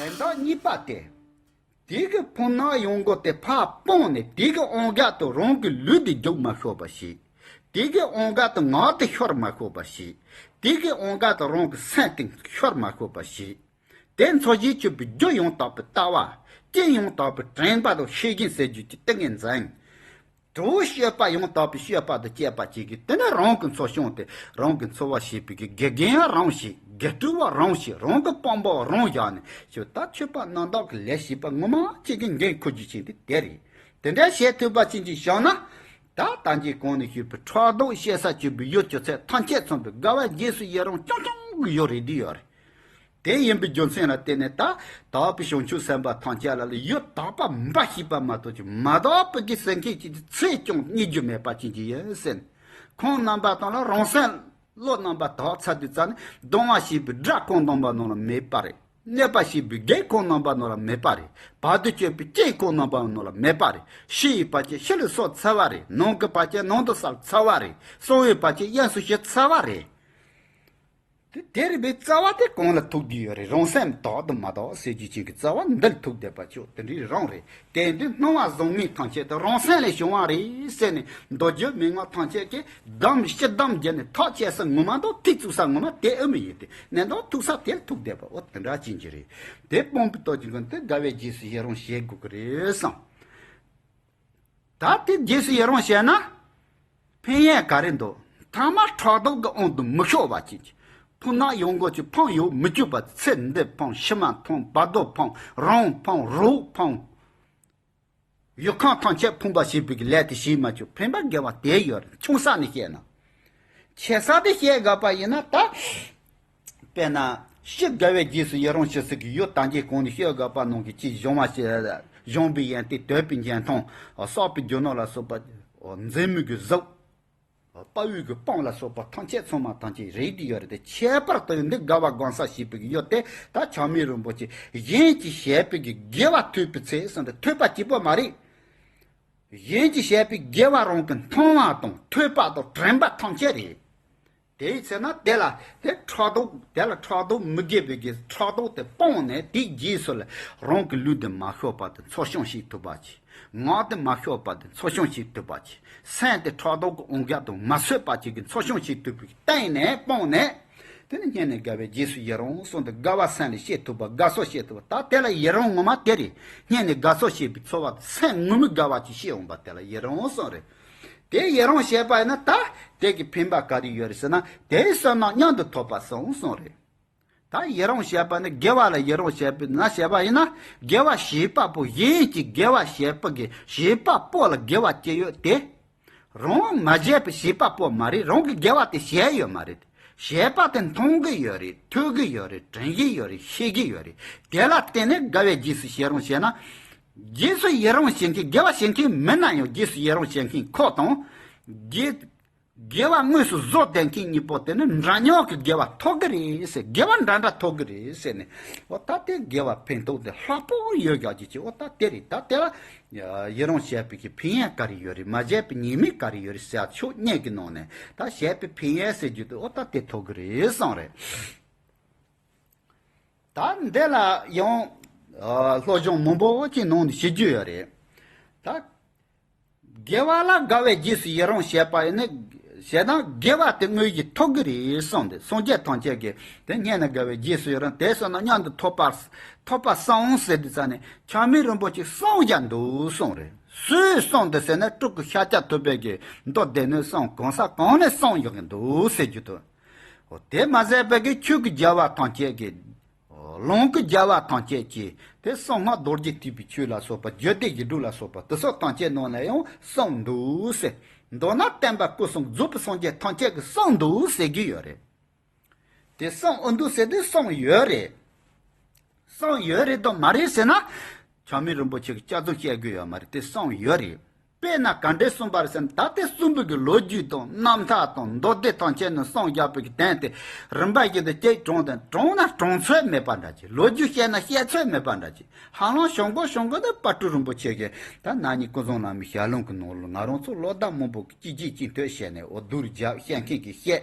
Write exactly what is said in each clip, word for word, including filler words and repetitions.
དོན་དག་གཉིས་པ་དེ། དེ་གི་ཕུང་ནག་ཡོང་སྒོ་དེ་ཕར་སྤངས་ནས་དེ་གི་འོང་ག་དུ་རང་གི་ལུས་དེ་རྒྱུག་མ་ཤོར་བ་ཞིག་དེ་གི་འོང་ག་དུ་ངག་དེ་ཤོར་མ་ཤོར་བ་ཞིག་དེ་གི་འོང་ག་དུ་རང་གི་སེམས་དེ་ཤོར་མ་ཤོར་བ་ཞིག་དེ་འཚོ་བྱེད་ཆོས་པའི་རྒྱུ་ཡང་དག་པའི་ལྟ་བ། རྐྱེན་ཡང་དག་པའི་དྲན་པ་དང་ཤེས་བཞིན་ཟེར་རྒྱུ་གྱི་ཏིང་ངེ་འཛིན། གྲོགས་སྤྱོད་པ་ཡང་དག་པའི་སྤྱོད་པ་དང་བཅས་པ་བཅས་ཀྱིས་དེ་ནས་རང་གི་འཚོ་སྐྱོང་དེ་རང་གི་འཚོ་བ་བྱེད་པའི་གི་དགེ་རྒན་རང་བྱེད། དགེ་ཕྲུག་པ་རང་བྱེད། རང་གི་དཔོན་པོ་རང་བཞག་ནས་ཞུ་ད་ཆོས་པ་རྣམ་དག་གི་ལས་བྱེད་པ་ངོ་མ་གཅིག་གི་འགན་འཁུར་རྒྱུ་ཅན་དེ་དེ་རེད། དེ་འདྲ་བྱེད་ཐུབ་པ་ཅན་ཅིག་བྱུང་ན། ད་ལྟ་འཇིག་གོང་ནས་ཞུས་པའི་ཕྲག་དོག་བཤད་ས་བཅུ་པའི་ཡུལ་སྤྱོད་ཚད་ཐམས་ཅད་མཚོན་པའི་དགའ་བ་རྗེས་སུ་ཡི་རང་རྐྱང་རྐྱང་གི་ཡོད་རེད་འདི་ཡོད་རེད། དེ་ཡིན་པའི་རྒྱུ་མཚན་ལ་བརྟེན་ནས་ད་དག་པའི་བྱང་ཆུབ་སེམས་དཔའ་ཐམས་ཅད་ལ་ལ་ཡུལ་དག་པ་འབའ་ཞིག་པ་མ་གཏོགས་ཀྱི་མ་དག་པའི་གི་ཟེར་མཁན་གྱི་ཚིག་ཀྱང་རྙེད་རྒྱུ་མེད་པ་ཅན་གྱི་ཡིན་ཟེར། ཁོང་རྣམ་པ་དང་ལ་རང་སེམས་བློ་རྣམ་པ་དག་ཚར་དུས་ཙམ་ནས་སྡང་བ་ཞེས་པའི་དགྲ་ཁོང་རྣམ་པ་ནང་ལ་མེད་པ་རེད། གནོད་པ་ཞེས་པའི་བགེགས་ཁོང་རྣམ་པ་ནང་ལ་མེད་པ་རེད། བར་དུ་གཅོད་པའི་རྐྱེན་ཁོང་རྣམ་པ་ནང་ལ་མེད་པ་རེད། ཕྱི་ཡི་བར་ཆད་ཕྱི་ལ་སོགས་ཚར་བ་རེད། ནང་གི་བར་ཆད་ནང་དུ་སོགས་ཚར་བ་རེད། གསང་བའི་བར་ཆད་གཡས་སུ་ཞི་ཚར་བ་རེད། དེ་དེ་རེད་པས་རྩ་བ་དེ་གང་ལ་ཐུག་བསྡད་ཡོད་རེད། རང་སེམས་དག་དང་མ་དག་ཟེར་རྒྱུ་ཅན་གྱི་རྩ་བ་འདི་ལ་ཐུག་བསྡད་པ་ཆོག་དེ་འདྲའི་རང་རེད། དེ་འདི་སྣང་བ་བཟང་ངན་ཐམས་ཅད་དུ་རང་སེམས་ལས་བྱུང་བ་རེད་ཟེར་ནས་མདོ་རྒྱུད་མན་ངག་ཐམས་ཅད་ཀྱིས་སྡོམ་སྤྱི་སྡོམ་བརྒྱབ་ནས་ཐག་བཅད་ས་ངོ་མ་དང་ཐིག་བཙུགས་ས་ངོ་མ་དེ་ཨེ་མི་ཡིན་ཏེ་ནས་མདོ་ཐུག་ས་དེ་ལ་ཐུག་བསྡད་པ་འོ་དེ་འདྲ་ཅན་གྱི་རེད། དེ་སྤོང་པའི་སྟོབས་ཀྱི་མགོན་དེ་དགའ་བའི་རྗེས་སུ་ཡི་རང་བྱེད་དགོས་ཀྱི་རེད་བསམ། ད་དེ་རྗེས་སུ་ཡི་རང་བྱས་ན། ཕན་ཡས་ག་རེ་འདུག་ཐ་མ་ཕྲག་དོག་གི་དབང་དུ་མི་ཤོར་བ་ཅིག་ཕུང་ནག་ཡོང་སྒོ་ཅིག་ཕུང་ཡོད་མི་བཅུག་པ་ཚེ་འདི་ཕུང་ཕྱི་མ་ཕུང་བར་དོ་ཕུང་རང་ཕུང་རོགས་ཕུང་། ཡུལ་ཁམས་ཐམས་ཅད་ཕུང་བ་ཞེས་པའི་ལས་དེ་བྱེད་མ་བཅུག་ཕན་པ་དགེ་བ་དེ་ཡོད་རེད་ཆུང་ས་ནས་བཤད་ན། ཆེ་ས་དེ་བཤད་དགོས་པ་ཡིན་ན་ད། དཔེར་ན། ཤི་དགའ་བའི་རྗེས་སུ་ཡི་རང་ཞུ་ས་གི་ཡུལ་དང་གྱེས་གོང་ནས་བཤད་དགོས་པ་ནང་གི་ཅི་གཞོང་བ་ཞེས། གཞོང་པའི་ཡན་ཏིག་དོད་པའི་འཇོན་ཐང་། བསགས་པའི་རྒྱུ་ནོར་ལ་སོགས་པ། འཛིན་མོས་ཀྱི་གཟུགས། དཔའ་བོའི་གི་དཔུང་ལ་སོགས་པ་ཐམས་ཅད་ཚང་མ་ཐམས་ཅད་རེད་དེ་ཡོད་རེད་དེ་ཁྱད་པར་དུ་འདི་དགའ་བ་སྒོམ་ས་ཞེས་པའི་གི་ཡུལ་དེ་ད་ཆགས་མེད་རིན་པོ་ཆེ་གཞན་གྱིས་བཤད་པའི་གི་དགེ་བ་ཐོས་པའི་ཚེ་ཟེར་འདི་ཐོས་པ་གཅིག་པོ་མ་རེད། གཞན་གྱིས་བཤད་པའི་དགེ་བ་རང་གི་མཐོང་བ་དང་ཐོས་པ་དང་དྲན་པ་ཐམས་ཅད་རེད། དེའི་ཚེ་ན་དེ་ལ་དེ་ཕྲག་དོག་དེ་ལ་ཕྲག་དོག་མི་དགེ་བའི་གི་ཕྲག་དོག་དེ་སྤངས་ནས་དེའི་རྗེས་སུ་ལ་རང་གི་ལུས་དེ་མ་ཤོར་བར་དུ་འཚོ་སྐྱོང་བྱེད་ཐུབ་པ་གྱིས། ངག་དེ་མ་ཤོར་བར་དུ་འཚོ་སྐྱོང་བྱེད་ཐུབ་པ་གྱིས། སེམས་དེ་ཕྲག་དོག་གི་འོང་ག་དང་མ་སོས་པ་གཅིག་གི་འཚོ་སྐྱོང་བྱེད་ཐུབ་པའི་སྟེང་ནས་སྤངས་ནས། དེ་ནི་སྙན་ནས་དགའ་བའི་རྗེས་སུ་ཡི་རང་གསུངས་ཏེ་དགའ་བ་སེམས་ལས་སྐྱེ་ཐུབ་པ་དགའ་ཚོར་སྐྱེ་ཐུབ་པ་ད་དེ་ལ་ཡི་རང་ངོ་མ་དེ་རེད། སྙན་ནས་དགའ་ཚོར་སྐྱེ་བའི་ཚོར་བ་སེམས་ངོ་མའི་དགའ་བ་ཅིག་སྐྱེ་འོང་པ་དེ་ལ་ཡི་རང་གསུངས་རེད། དེ་ཡི་རང་བྱས་པ་ཡིན་ན་ད་དེ་གི་ཕན་པ་ག་རེ་ཡོད་རེད་ཟེར་ན་དེའི་བསོད་ནམས་མཉམ་དུ་ཐོབ་པ་སོང་གསུངས་རེད། ད་ཡི་རང་བྱས་པ་ནི་དགེ་བ་ལ་ཡི་རང་བྱས་པ་ན་བྱས་པ་ཡིན་ན་དགེ་བ་བྱེད་པ་པོ་གཞན་གྱི་དགེ་བ་བྱས་པ་གི་བྱེད་པ་པོ་ལ་དགེ་བ་སྐྱེ་ཡོད་དེ། རང་མ་བྱས་པའི་བྱེད་པ་པོ་མ་རེད་རང་གི་དགེ་བ་དེ་བྱས་ཡོད་མ་རེད། བྱས་པ་དེ་མཐོང་གི་ཡོད་རེད་ཐོས་ཀྱི་ཡོད་རེད་དྲན་གྱི་ཡོད་རེད་ཤེས་ཀྱི་ཡོད་རེད་དེ་ལ་བརྟེན་ནས་དགའ་བའི་རྗེས་སུ་ཡི་རང་བྱས་ན། རྗེས་སུ་ཡི་རང་བྱེད་མཁན་དགེ་བ་བྱེད་མཁན་མིན་ན་ཡང་རྗེས་སུ་ཡི་རང་བྱེད་མཁན་ཁོ་དང་། དགེ་དགེ་བ་དངོས་སུ་བཟོ་བསྡད་མཁན་གཉིས་པོ་དེ་ནི་འདྲ་མཉམ་གྱི་དགེ་བ་ཐོབ་ཀྱི་རེད་ཟེར་དགེ་བ་འདྲ་འདྲ་ཐོབ་ཀྱི་རེད་ཟེར་ནས་འོ་ད་དེ་དགེ་བ་ཕན་ཐོགས་དེ་ལྷག་པོ་ཡོད་ཀྱག་ཅིག་ཅིག་འོ་ད་དེ་རེད་ད་དེ་ལ་ཡི་རང་བྱས་པའི་གི་ཕན་ཡོན་ག་རེ་ཡོད་རེད་མ་བྱས་པའི་ཉེས་དམིགས་ག་རེ་ཡོད་རེད་ཟེར་ཕྱོགས་གཉིས་ཀྱི་ནང་ནས་ད་བྱས་པའི་ཕན་ཡོན་ཟེར་རྒྱུ་དེ་འོ་ད་དེ་ཐོབ་ཀྱི་རེད་གསུངས་རེད། ད་འདི་ལ་ཡང་སློབ་སྦྱོང་མང་པོ་ཅིག་ནང་ནས་བྱེད་རྒྱུ་ཡོད་རེད་ད། དགེ་བ་ལ་དགའ་བའི་རྗེས་སུ་ཡི་རང་བྱས་པ་ཡིན་ན། བྱས་ན་དགེ་བ་དེ་དངོས་གཞི་ཐོབ་ཀྱི་རེད་གསུངས་ཏེ་སངས་རྒྱས་ཐམས་ཅད་ཀྱིས་དེ་སྙན་ནས་དགའ་བའི་རྗེས་སུ་ཡི་རང་དེ་སོང་ན་མཉམ་དུ་ཐོབ་པ། ཐོབ་པ་གསུངས་ཟེར་དུས་ཙ་ནས་ཆགས་མེད་རིན་པོ་ཆེ་གསུངས་བཞག་འདུག་གསུངས་རེད། སུས་གསུངས་འདུག་ཟེར་ན་སྤྲུལ་སྐུ་ཤཱཀྱ་ཐུབ་པས་ཀྱི་མདོ་སྡེ་སྣོད་གསུམ་གང་ས་གང་ནས་གསུངས་ཡོད་ཀྱི་འདུག་ཟེར་རྒྱུ་དང་། འོ་དེ་མ་ཟད་པའི་གི་ཆོས་ཀྱི་རྒྱལ་བ་ཐམས་ཅད་ཀྱིས། ལོངས་སྐུའི་རྒྱལ་བ་ཐམས་ཅད་ཀྱིས་དེ་གསང་སྔགས་རྡོ་རྗེ་ཐེག་པའི་ཆོས་ལ་སོགས་པ་རྒྱུད་སྡེ་བཞི་དྲུག་ལ་སོགས་པ་དེ་སོགས་ཐམས་ཅད་ནང་ནས་ཡང་གསུངས་འདུག་ཟེར། མདོར་ན་བསྟན་པ་སྐུ་གསུམ་རྫོགས་པའི་སངས་རྒྱས་ཐམས་ཅད་ཀྱིས་གསུངས་འདུག་ཟེར་གྱི་ཡོད་རེད། དེ་གསུངས་འོ་འདུག་ཟེར་དུས་གསུངས་ཡོད་རེད། གསུངས་ཡོད་རེད་དང་མ་རེད་ཟེར་ན། ཆགས་མེད་རིན་པོ་ཆེ་གིས་བསྐྱར་གསོ་བཤད་དགོས་ཡོད་མ་རེད་དེ་གསུངས་ཡོད་རེད། དཔེར་ན་ག་འདྲས་གསུངས་པ་རེད་ཟེར་ན་ད་ལྟའི་གསུམ་པོ་གི་ལོ་རྒྱུས་དང་རྣམ་ཐར་དང་མདོ་སྡེ་ཐམས་ཅད་ནས་གསུངས་བཞག་པའི་གི་དོན་དེ་རིམ་པ་བཞིན་དུ་གཅིག་དྲངས་ཏེ་དྲངས་ན་དྲངས་ཚོད་མེད་པ་འདྲ་ཅིག་ལོ་རྒྱུས་བཤད་ན་བཤད་ཚོད་མེད་པ་འདྲ་ཅིག་ཧ་ལམ་བྱུང་དགོས་བྱུང་དགོས་ནི་དཔལ་སྤྲུལ་རིན་པོ་ཆེ་གིས་ད་ན་ནིང་ཀུན་བཟང་བླ་མའི་ཞལ་ལུང་གི་ནང་ལ་ང་རང་ཚོ་ལོ་ཟླ་མང་པོ་གཅིག་རྗེས་གཅིག་མཐུད་བྱས་ནས་འོ་བསྡུར་རྒྱབ་བཤད་མཁན་གྱིས་བཤད།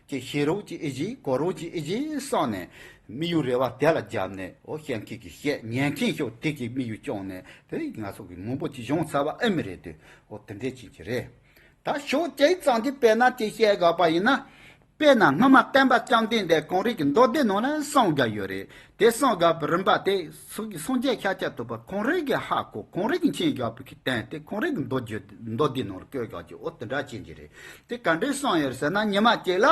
ཅིག་ཤེས་རོགས་ཅིག་ཨེ་ཞིག་གོ་རོགས་ཅིག་ཨེ་ཞིག་བསམ་ནས་དམིགས་ཡུལ་རེ་བ་དེ་ལ་བརྒྱབ་ནས། འོ་བཤད་མཁན་གྱི་བཤད་ཉན་མཁན་ཤོག་དེ་གི་དམིགས་ཡུལ་བཅངས་ནས། དེ་ང་ཚོ་གི་མང་པོ་ཅིག་བྱུང་ཚར་བ་ཨེ་མི་རེད་དེ། འོ་དེ་འདྲས་ཅིག་ཅིག་རེད། ད་ཤོག་ཅིག་ཙམ་གྱི་དཔེར་ན་ཅིག་བཤད་དགོས་པ་ཡིན་ན། དཔེར་ན་སྔོན་མ་སྟོན་པ་བཅོམ་ལྡན་འདས་གངས་རི་གི་མདོ་སྡེ་ནང་ལ་གསུངས་དགོས་ཡོད་རེད། དེ་གསུངས་དགོས་པའི་རིམ་པ་དེ་སངས་རྒྱས་ཤཱཀྱ་ཐུབ་པ་གངས་རི་གི་ཧ་གོ་གངས་རི་གི་མཚན་བཞག་པའི་གི་དོན་དེ་གངས་རི་གི་མདོ་རྒྱུད་མདོ་སྡེ་ནང་ལ་བཀོད་དགོས་ཀྱི། འོ་དེ་འདྲ་ཅན་ཅིག་རེད། དེ་ག་འདྲས་གསུངས་ཡོད་ཟེར་ན། ཉི་མ་གཅིག་ལ་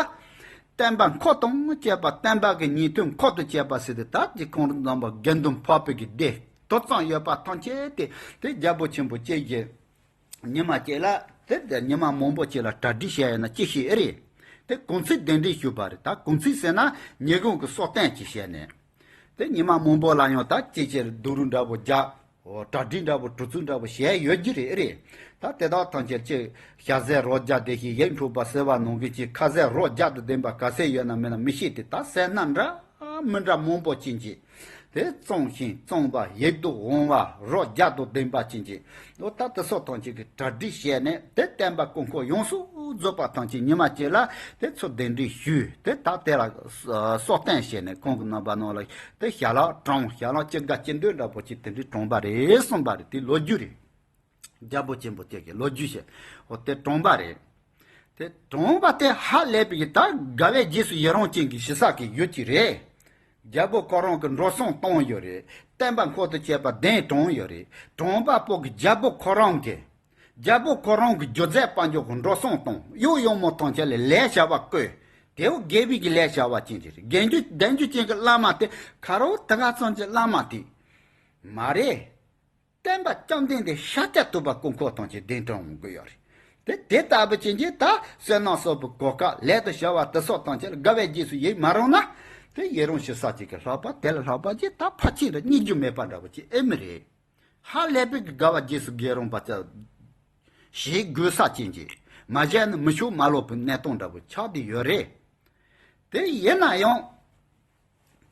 སྟོན་པ་འཁོར་དང་བཅས་པ། སྟོན་པ་གི་ཉན་ཐོས་འཁོར་དང་བཅས་པ་ཟེར་ཏེ། ད་ཅིག་ཁོང་རྣམ་པ་དགེ་འདུན་འཕགས་པའི་གི་སྡེ་དེ་ཙམ་ཡོད་པ་ཐམས་ཅད་དེ། དེ་རྒྱལ་པོ་ཆེན་པོ་ཅིག་གིས་ཉི་མ་གཅིག་ལ་དེ་ཉི་མ་མང་པོ་ཅིག་ལ་གྲ་སྒྲིག་བྱས་ཡོད་ན་ཅི་ཞིག་ཨེ་རེད། དེ་གུང་ཚིགས་གདན་འདྲེན་ཞུས་པ་རེད། ད་གུང་ཚིགས་ཟེར་ན་ཉིན་གུང་གི་གསོལ་སྟོན་ཅིག་བྱས་ནས། དེ་ཉི་མ་མང་པོ་ལ་ཡང་ད་ཅིག་ཅིག་སྡུག་རུས་འདྲ་པོ་རྒྱག་འོ་གྲ་སྒྲིག་འདྲ་པོ་གྲུ་ཚུགས་འདྲ་པོ་བྱས་ཡོད་ཀྱི་རེད། ཨེ་རེད། ད་དེ་དག་ཐམས་ཅད་ཅིག་ཞྭ་ཟས་རོ་བརྒྱ་དེ་བཞིན་ཡིད་འཕྲོག་པ་ཟེར་བ་ནང་བཞིན་ཅིག་ཁ་ཟས་རོ་བརྒྱ་དང་ལྡན་པ་ག་ཚད་ཡོད་ན་མེད་ན་མི་ཤེས་ཏེ། ད་ཟས་སྣ་འདྲ་མི་འདྲ་མང་པོ་ཅན་ཅིག་དེ་བཙོང་ཞིང་བཙོངས་པ་ཡིད་དུ་འོང་བ་རོ་བརྒྱ་དང་ལྡན་པ་ཅན་ཅིག་འོ་ད་དེ་ཚོ་ཐམས་ཅད་ཀྱི་གྲ་སྒྲིག་བྱས་ནས། དེ་སྟོན་པ་སྐུ་འཁོར་ཡོངས་སུ་རྫོགས་པ་ཐམས་ཅད་ཉི་མ་གཅིག་ལ་དེ་ཚོ་གདན་འདྲེན་ཞུས་ཏེ། ད་དེ་ལ་གསོལ་སྟོན་བྱས་ནས་ཁོང་གི་རྣམ་པ་ནང་ལ་དེ་ཞལ་ལག་དྲངས། ཞལ་ལག་ཅི་དགའ་ཅི་འདོད་འདྲ་པོ་ཅིག་དེ་འདྲས་དྲངས་པ་རེད་གསུངས་པ་རེད། དེ་ལོ་རྒྱུས་རེད། རྒྱལ་པོ་ཆེན་པོ་དེ་གི་ལོ་རྒྱུས་བཤད། འོ་དེ་དྲངས་པ་རེད། དེ་དྲངས་པ་དེ་ཧ་ལས་པའི་གི་ད་དགའ་བའི་རྗེས་སུ་ཡི་རང་ཅན་གྱི་ཞུ་ས་གི་ཡོད་ཀྱི་རེད། རྒྱལ་པོ་ཁོ་རང་གི་འགྲོ་སོང་བཏང་ཡོད་རེད། སྟོན་པ་འཁོར་དང་བཅས་པ་གདན་དྲངས་ཡོད་རེད། དྲངས་པ་པོ་གི་རྒྱལ་པོ་ཁོ་རང་གི་རྒྱལ་པོ་ཁོ་རང་གི་རྒྱུ་རྫས་དཔལ་འབྱོར་གྱི་འགྲོ་སོང་དང་གཡོག་གཡོག་མོ་ཐམས་ཅད་ལ་ལས་བྱ་བ་བསྐོས། དེའུ་དགེ་བའི་གི་ལས་བྱ་བ་ཅན་ཅིག་རེད། དགེ་རྒྱུ་དལ་འབྱོར་ཅན་གྱི་བླ་མ་དེ་ཁ་རོག་དེ་ག་ཙམ་གྱི་བླ་མ་དེ་མ་རེད། སྟོན་པ་བཅོམ་ལྡན་འདས་ཤཱཀྱ་ཐུབ་པ་སྐུ་འཁོར་ཐམས་ཅད་གདན་དྲངས་འོང་གི་ཡོད་རེད། དེ་དེ་ལྟ་བུ་ཅན་གྱི་ད་བསོད་ནམས་གསོག་པའི་གོ་སྐབས། ལས་དང་བྱ་བ་དེ་སོགས་ཐམས་ཅད་ལ་དགའ་བའི་རྗེས་སུ་ཡི་མ་རངས་ན། དེ་ཡི་རང་ཞུ་ས་ཅིག་གི་ལྷག་པ་དེ་ལ་ལྷག་པ་ཅིག་ད་ཕལ་ཆེར་རྙེད་རྒྱུ་མེད་པ་འདྲ་བོ་ཅིག་ཨེ་མི་རེད། ཧ་ལས་པའི་གི་དགའ་བ་རྗེས་སུ་ཡི་རང་བ་ཅིག་བྱེད་དགོས་ས་ཅན་གྱི་མ་བྱས་ན་མི་ཆོག་མ་ལོག་པའི་གནས་སྟངས་འདྲ་བོ་ཆགས་བསྡད་ཡོད་རེད། དེ་ཡིན་ན་ཡང་།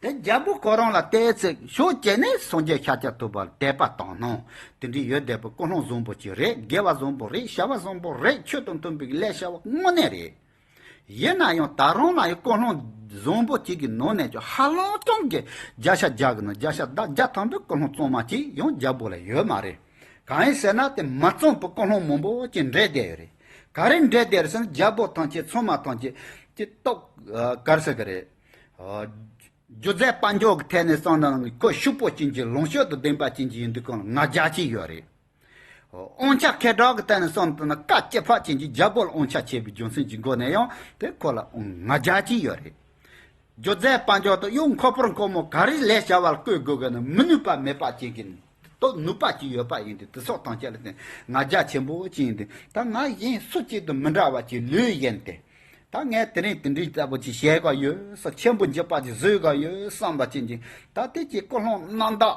དེ་རྒྱལ་པོ་ཁོ་རང་ལ་བལྟས་ཚེ། ཕྱོགས་གཅིག་ནས་སངས་རྒྱས་ཤཱཀྱ་ཐུབ་པ་ལ་དད་པ་དག་སྣང་དེ་འདྲའི་ཡོད་བསྡད་པའི་ཀུན་སློང་བཟང་པོ་ཅིག་རེད། དགེ་བ་བཟང་པོ་རེད། བྱ་བ་བཟང་པོ་རེད། ཆོས་དང་མཐུན་པའི་ལས་བྱ་བ་དངོས་གནས་རེད། ཡིན་ན་ཡང་ད་རུང་ལ་ཡང་ཀུན་སློང་བཟང་པོ་ཅིག་གི་ནང་ནས་ཀྱང་ཧ་ལམ་ཅུང་གི་བརྒྱ་ཆ་བརྒྱ་གི་ནང་བརྒྱ་ཆ་བརྒྱ་ཐམ་པའི་ཀུན་སློང་གཙང་མ་ཅིག་ཡང་རྒྱལ་པོ་ལ་ཡོད་མ་རེད། གང་ཡིན་ཟེར་ན། དེ་མ་གཙང་པའི་ཀུན་སློང་མང་པོ་ཅིག་འདྲེས་བསྡད་ཡོད་རེད། ག་རེ་འདྲེས་བསྡད་རེད་ཟེར་ན། རྒྱལ་པོ་ཐམས་ཅད་ཚང་མ་ཐམས་ཅད་ཀྱི་ལྟོ་ག་རེ་ཟེར་གི་རེད། རྒྱུ་རྫས་དཔལ་འབྱོར་གྱི་ཐད་ནས་བསམ་ན་ཁོ་ཕྱུག་པོ་ཅན་གྱི་ལོངས་སྤྱོད་དང་ལྡན་པ་ཅན་གྱི་ཡིན་དུས་ཁོ་ལ་ང་རྒྱལ་ཅིག་ཡོད་རེད། དབང་ཆ་ཁེ་གྲགས་ཀྱི་ཐད་ནས་བསམ་ན་དཀའ་སྤྱད་འཕགས་ཅན་གྱི་རྒྱལ་པོ་ལ་དབང་ཆ་བྱས་པའི་རྒྱུ་མཚན་གྱི་སྒོ་ནས་ཡང་དེ་ཁོ་ལ་ང་རྒྱལ་ཅིག་ཡོད་རེད། རྒྱུ་རྫས་དཔལ་འབྱོར་དང་གཡོག་འཁོར་པོར་འཁོར་མོ་ག་རེ་ལས་བྱ་བ་ལ་བཀོལ་དགོས་གི་ན་མི་ནུས་པ་མེད་པ་ཅན་གྱི་ལྟོ་ནུས་པ་ཅིག་ཡོད་པ་ཡིན་དུས། དེ་སོགས་ཐམས་ཅད་ལ་བརྟེན་ང་རྒྱལ་ཆེན་པོ་ཅིག་ཡིན་དུས། ད་ང་གཞན་སུ་གཅིག་དང་མི་འདྲ་བ་ཅིག་ལོས་ཡིན་ཏེ། ད་ངས་དེ་རིང་དེ་འདྲའི་ལྟ་བུ་ཅིག་བྱེད་དགོས་ཡོད་ས། ཆེན་པོ་འཇིགས་པ་ཅིག་བཟོད་དགོས་ཡོད་བསམ་པ་ཅན་གྱི་ད་དེ་ཅིག་ཀུན་སློང་རྣམ་དག་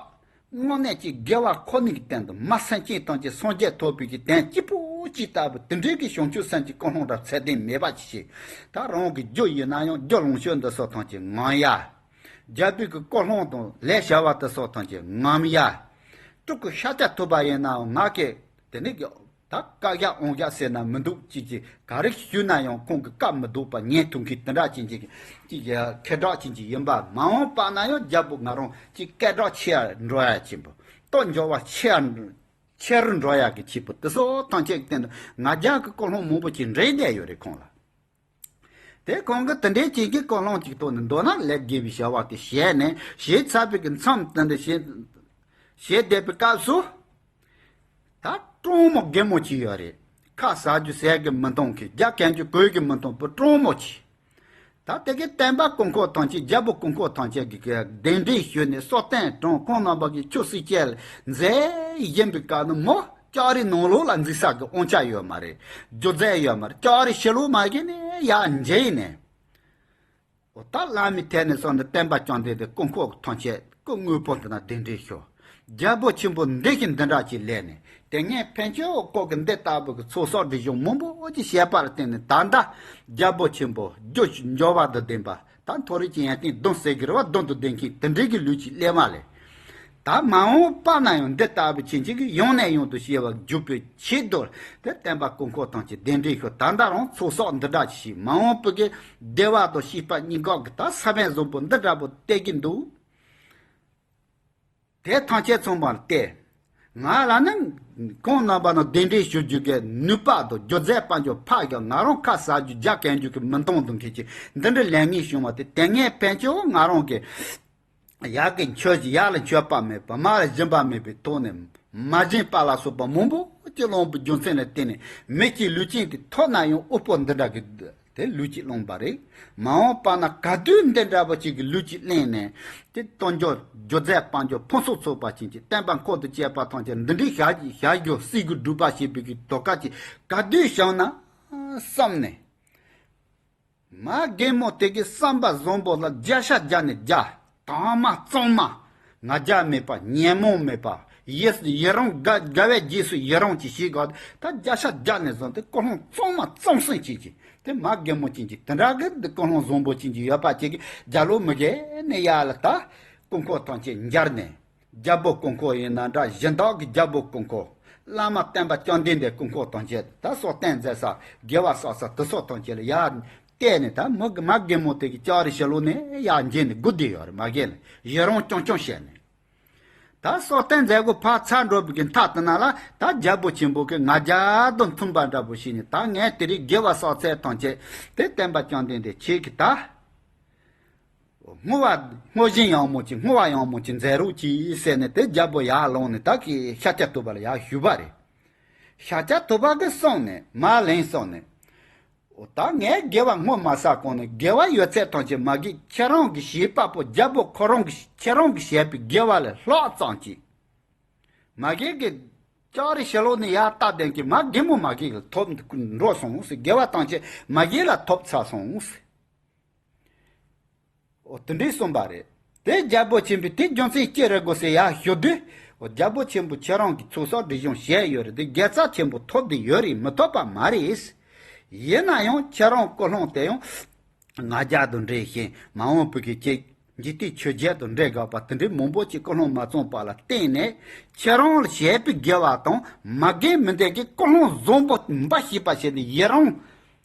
དངོས་གནས་ཀྱི་དགེ་བ་ཁོ་ནའི་གི་དོན་དུ་མ་སེམས་ཅན་ཐམས་ཅད་སངས་རྒྱས་ཐོབ་པའི་གི་དོན་གཅིག་པུ་ཅིག་ལྟ་བུ་དེ་འདྲའི་གི་བྱང་ཆུབ་སེམས་ཀྱི་ཀུན་སློང་ར་ཚད་ལྡན་མེད་པ་ཅིག་བྱེད། ད་རང་གི་རྒྱུ་ཡིན་ན་ཡང་རྒྱུ་ལོངས་སྤྱོད་འདི་སོགས་ཐམས་ཅད་ངོམ་ཡ། རྒྱལ་པོའི་གི་ཀུན་སློང་དང་ལས་བྱ་བ་དེ་སོགས་ཐམས་ཅད་ངོམ་ཡ། སྤྲུལ་སྐུ་ཤཱཀྱ་ཐུབ་པ་ཡིན་ནའང་ང་གི་དེ་ནི་གི་ད་བཀའ་རྒྱ་དབང་རྒྱ་ཟེར་ན་མི་འདུག་ཅིག་ཅིག་ག་རེ་ཞུས་ན་ཡང་ཁོང་གི་བཀའ་མི་སྡུག་པ་ཉན་ཐུབ་མཁན་དེ་འདྲ་ཅན་ཅིག་ཅིག་ཁེ་གྲགས་ཅན་ཅིག་ཡིན་པ་མ་འོངས་པ་ན་ཡང་རྒྱལ་པོ་ང་རང་ཅིག་སྐད་གྲགས་ཆེ་ཡ་འགྲོ་ཡ་ཆེན་པོ། ལྟོ་འབྱོར་བ་ཆེ་ཡ་ཆེ་རུ་འགྲོ་ཡ་གི་ཆེད་དུ་དེ་སོགས་ཐམས་ཅད་ཀྱི་སྟེང་དུ་ང་རྒྱལ་གྱི་ཀུན་སློང་མང་པོ་ཅིག་འདྲེས་བསྡད་ཡོད་རེད་ཁོང་ལ། དེ་ཁོང་གིས་དེ་འདྲའི་ཅན་གྱི་ཀུན་སློང་ཅིག་ཐོག་ནས་མདོར་ན་ལས་དགེ་བའི་བྱ་བ་དེ་བྱས་ནས་བྱས་ཚར་བའི་གི་མཚམས་དེ་འདྲ་བྱས་བྱས་བསྡད་པའི་སྐབས་སུ། ད་སྤྲང་མོ་རྒན་མོ་ཅིག་ཡོད་རེད། ཁ་ཟ་རྒྱུ་ཟས་ཀྱི་མི་འདང་གི་རྒྱ་གན་རྒྱུ་གོས་ཀྱི་མི་འདང་བུ་སྤྲང་མོ་ཅིག་ད་དེ་གའི་སྟོན་པ་སྐུ་འཁོར་ཐམས་ཅད་རྒྱལ་པོ་སྐུ་འཁོར་ཐམས་ཅད་ཀྱི་གདན་འདྲེན་ཞུས་ནས་གསོལ་སྟོན་དྲངས། ཁོང་རྣམ་པ་གིས་ཆོས་སྲིད་ཅེས་ལ་མཛད་བཞིན་པའི་སྐབས་ནས་མོ་ལྕགས་རི་ནང་ལོགས་ལ་འཛུལ་ས་གི་དབང་ཆ་ཡོད་མ་རེད། རྒྱུ་རྫས་ཡོད་མ་རེད། ལྕགས་རི་ཕྱི་ལོགས་མ་གི་ནས་ཡར་འཇིགས་ནས། འོ་ད་བླ་མའི་ཐད་ནས་སོང་ནས་སྟོན་པ་བཅོམ་ལྡན་འདས་སྐུ་འཁོར་ཐམས་ཅད་སྐུ་དངོས་པོ་འདི་ན་གདན་འདྲེན་ཞུ། རྒྱལ་པོ་ཆེན་པོ་འདི་བཞིན་འདི་འདྲ་ཅིག་ལས་ནས་དེ་ངས་ཕན་ཆད་ཁོ་གི་འདི་ལྟ་བུ་གི་ཚོགས་གསོག་སྒྲིབ་སྦྱོང་མང་པོ་ཅིག་བྱས་པར་བརྟེན་ནས། ད་ལྟ་རྒྱལ་པོ་ཆེན་པོ་རྒྱུ་འབྱོར་བ་དང་ལྡན་པ། ད་མཐོ་རིས་ཀྱི་ཡོན་ཏན་གདོན་བསལ་གྱི་རེ་བ་གདོན་དུ་ལྡན་མཁན་དེ་འདྲའི་གི་ལུས་ཅིག་སླེབས་མ་ལས། ད་ ད་མ་འོངས་པ་ན་ཡང་འདི་ལྟ་བུ་ཅན་ཅིག་གིས་ཡང་ནས་ཡང་དུ་བྱེ་བ་རྒྱུག་པའི་ཆེད་དུ་དེ་བསྟན་པ་ཀུན་མཁྱེན་ཐམས་ཅད་གདན་འདྲེན་ཞུ། ད་ལྟ་རང་ཚོགས་གསོག་འདི་འདྲ་ཅིག་བྱས། མ་འོངས་པའི་གི་བདེ་བ་དང་སྐྱིད་པ་སྙིང་ཁོག་གི་ད་ས་བོན་བཟང་པོ་འདི་འདྲ་པོ་སྟེར་གྱི་འདུག་དེ་ཐམས་ཅད་ཚང་མར་བལྟས། ང་ལ་ནི་ཁོང་རྣམ་པ་ནང་གདན་འདྲེན་ཞུ་རྒྱུ་གི་ནུས་པ་དང་སྒྱུ་རྩལ་དཔལ་འབྱོར་ཕར་བཞག་ང་རང་ཁ་ཟ་རྒྱུ་རྒྱ་གན་རྒྱུ་གི་མི་འདང་འདུག་མཁན་གྱི་འདི་འདྲའི་ལས་ངན་བྱུང་བ་དེ་དེ་ངའི་ཕན་ཆད་ང་རང་གི་ཡག་གི་མཆོད་ཀྱི་ཡག་ལ་མཆོད་པ་མེད་པ་མར་ལ་སྦྱིན་པ་མེད་པའི་ཐོག་ནས་མ་བྱིན་པ་ལ་སོགས་པ་མང་པོ་ཅིག་བླངས་པའི་རྒྱུ་མཚན་ལ་བརྟེན་ནས་མི་གཅིག་ལུས་ཅན་དེ་ཐོབ་ན་ཡང་དབུལ་པོ་འདི་འདྲ་གི་དེ་ལུས་གཅིག་བླངས་པ་རེད། མ་འོངས་པ་ན་ག་དུས་འདི་འདྲ་པོ་ཅིག་གི་ལུས་གཅིག་བླངས་ནས་དེ་གཏོང་རྒྱུ་སྒྱུ་རྩལ་སྤང་རྒྱུ་ཕུན་སུམ་ཚོགས་པ་ཅན་གྱི་བསྟན་པ་འཁོར་དུ་བཅས་པ་ཐམས་ཅད་འདི་འདྲའི་བྱ་བྱ་རྒྱུ་སྲིད་དགུ་སྒྲུབ་པ་ཞེས་པའི་གི་དོ་ཁ་ཅིག་ག་དུས་བྱུང་ན་བསམ་ནས། མ་རྒན་མོ་དེ་གི་བསམ་པ་བཟང་པོ་ལ་བརྒྱ་ཆ་བརྒྱ་ནས་བརྒྱ། དྭངས་མ་གཙང་མ། ང་རྒྱལ་མེད་པ་ཉོན་མོངས་མེད་པ། ཡིད་ཡི་རང་དགའ་དགའ་བའི་རྗེས་སུ་ཡི་རང་གི་ཞིག་ག་ད་བརྒྱ་ཆ་བརྒྱ་ནས་བཟུང་སྟེ་ཀུན་སློང་གཙང་མ་གཙང་སེང་བྱེད་ཀྱི་དེ་མ་རྒན་མོ་ཅན་གྱི་དེ་འདྲ་གི་འདི་ཀུན་སློང་བཟང་པོ་ཅན་གྱི་ཡོད་པ་ཅིག་གི་རྒྱ་ལོ་མི་རྒན་ནས་ཡར་ལ་ད་ཀུན་མཁྱེན་ཐམས་ཅད་འབྱར་ནས། རྒྱལ་པོ་ཀུན་མཁྱེན་ཡིན་ན་འདྲ་གཞན་དག་གི་རྒྱལ་པོ་ཀུན་མཁྱེན། བླ་མ་བསྟན་པ་བཅོམ་ལྡན་འདས་ཀུན་མཁྱེན་ཐམས་ཅད་ད་སོགས་བསྟན་མཛད་ས་དགེ་བ་བསགས་ས་དེ་སོགས་ཐམས་ཅད་ལ་ཡར་བལྟས་ནས་ད་མི་མ་རྒན་མོ་དེ་གི་ལྕགས་རི་ཞི་ལུ་ནས་ཡར་འགྱེལ་ནས་སྒུག་བསྡད་ཡོད་རེད། མ་རྒན་ལ་ཡི་རང་རྐྱང་རྐྱང་བྱས་ནས། ད་སོགས་བསྟན་མཛད་སྒོ་ཕར་ཚར་འགྲོ་བའི་གི་མཐའ་དེ་ན་ལ་ད་རྒྱལ་པོ་ཆེན་པོ་གི་ང་རྒྱལ་དང་མཐུན་པ་འདྲ་པོ་བྱས་ནས་ད་ངས་དེ་རིང་དགེ་བ་བསགས་ཚད་ཐམས་ཅད་དེ་བསྟན་པ་བཅོམ་ལྡན་འདས་ཁྱེད་ཀྱིས་ད། བསྔོ་བ་བསྔོ་བཞིན་ཡང་མོ་ཅིག་བསྔོ་བ་ཡང་མོ་ཅིག་མཛད་རོགས་གྱིས་ཟེར་ནས་དེ་རྒྱལ་པོ་ཡར་ལངས་ནས་ད་གི་ཤཱཀྱ་ཐུབ་པ་ལ་ཡར་ཞུས་པ་རེད། ཤཱཀྱ་ཐུབ་པ་གིས་གསུངས་ནས་མར་ལན་གསུངས་ནས། འོ་ད་ངས་དགེ་བ་བསྔོ་མ་ཟ་གོང་ནས་དགེ་བ་ཡོད་ཚད་ཐམས་ཅད་མ་གིས་ཁྱེད་རང་གི་བྱེད་པ་པོ་རྒྱལ་པོ་ཁོ་རང་གི་ཁྱེད་རང་གི་བྱས་པའི་དགེ་བ་ལས་ལྷག་ཙམ་ཅིག་མ་གིས་གི་ལྕགས་རི་ཞི་ལུ་ནས་ཡར་ལྟ་བསྡད་ཀྱི་མ་རྒན་མོ་མ་གིས་གི་ཐོབ་འགྲོ་སོང་ཟེར། དགེ་བ་ཐམས་ཅད་མ་གིས་ལ་ཐོབ་ཚར་སོང་ཟེར། འོ་དེ་འདྲས་གསུངས་པ་རེད། དེ་རྒྱལ་པོ་ཆེན་པོས་དེ་རྒྱུ་མཚན་ཅི་རེད་གོ་ཟེར་ཡར་ཞུ་དུས། འོ་རྒྱལ་པོ་ཆེན་པོ་ཁྱེད་རང་གི་ཚོགས་གསོག་སྒྲིབ་སྦྱོང་བྱས་ཡོད་རེད་དེ་དགེ་རྩ་ཆེན་པོ་ཐོབ་བསྡད་ཡོད་རེད་མི་ཐོབ་པ་མ་རེད། ཡིན་ན་ཡང་ཁྱེད་རང་ཀུན་སློང་དེ་ཡང་ང་རྒྱལ་དང་འདྲེས་ཤིང་མ་འོངས་པའི་གི་ཅིག་འཇིག་རྟེན་ཆོས་བརྒྱད་དང་འདྲེས་དགོས་པ་དེ་འདྲའི་མང་པོ་ཅིག་ཀུན་སློང་མ་བཙོངས་པ་ལ་བརྟེན་ནས་ཁྱེད་རང་ལ་བྱས་པའི་དགེ་བ་དང་མ་དགེ་མི་འདོད་ཀྱི་ཀུན་སློང་བཟང་པོ་འབའ་ཞིག་པ་བྱས་ནས་ཡི་རང་།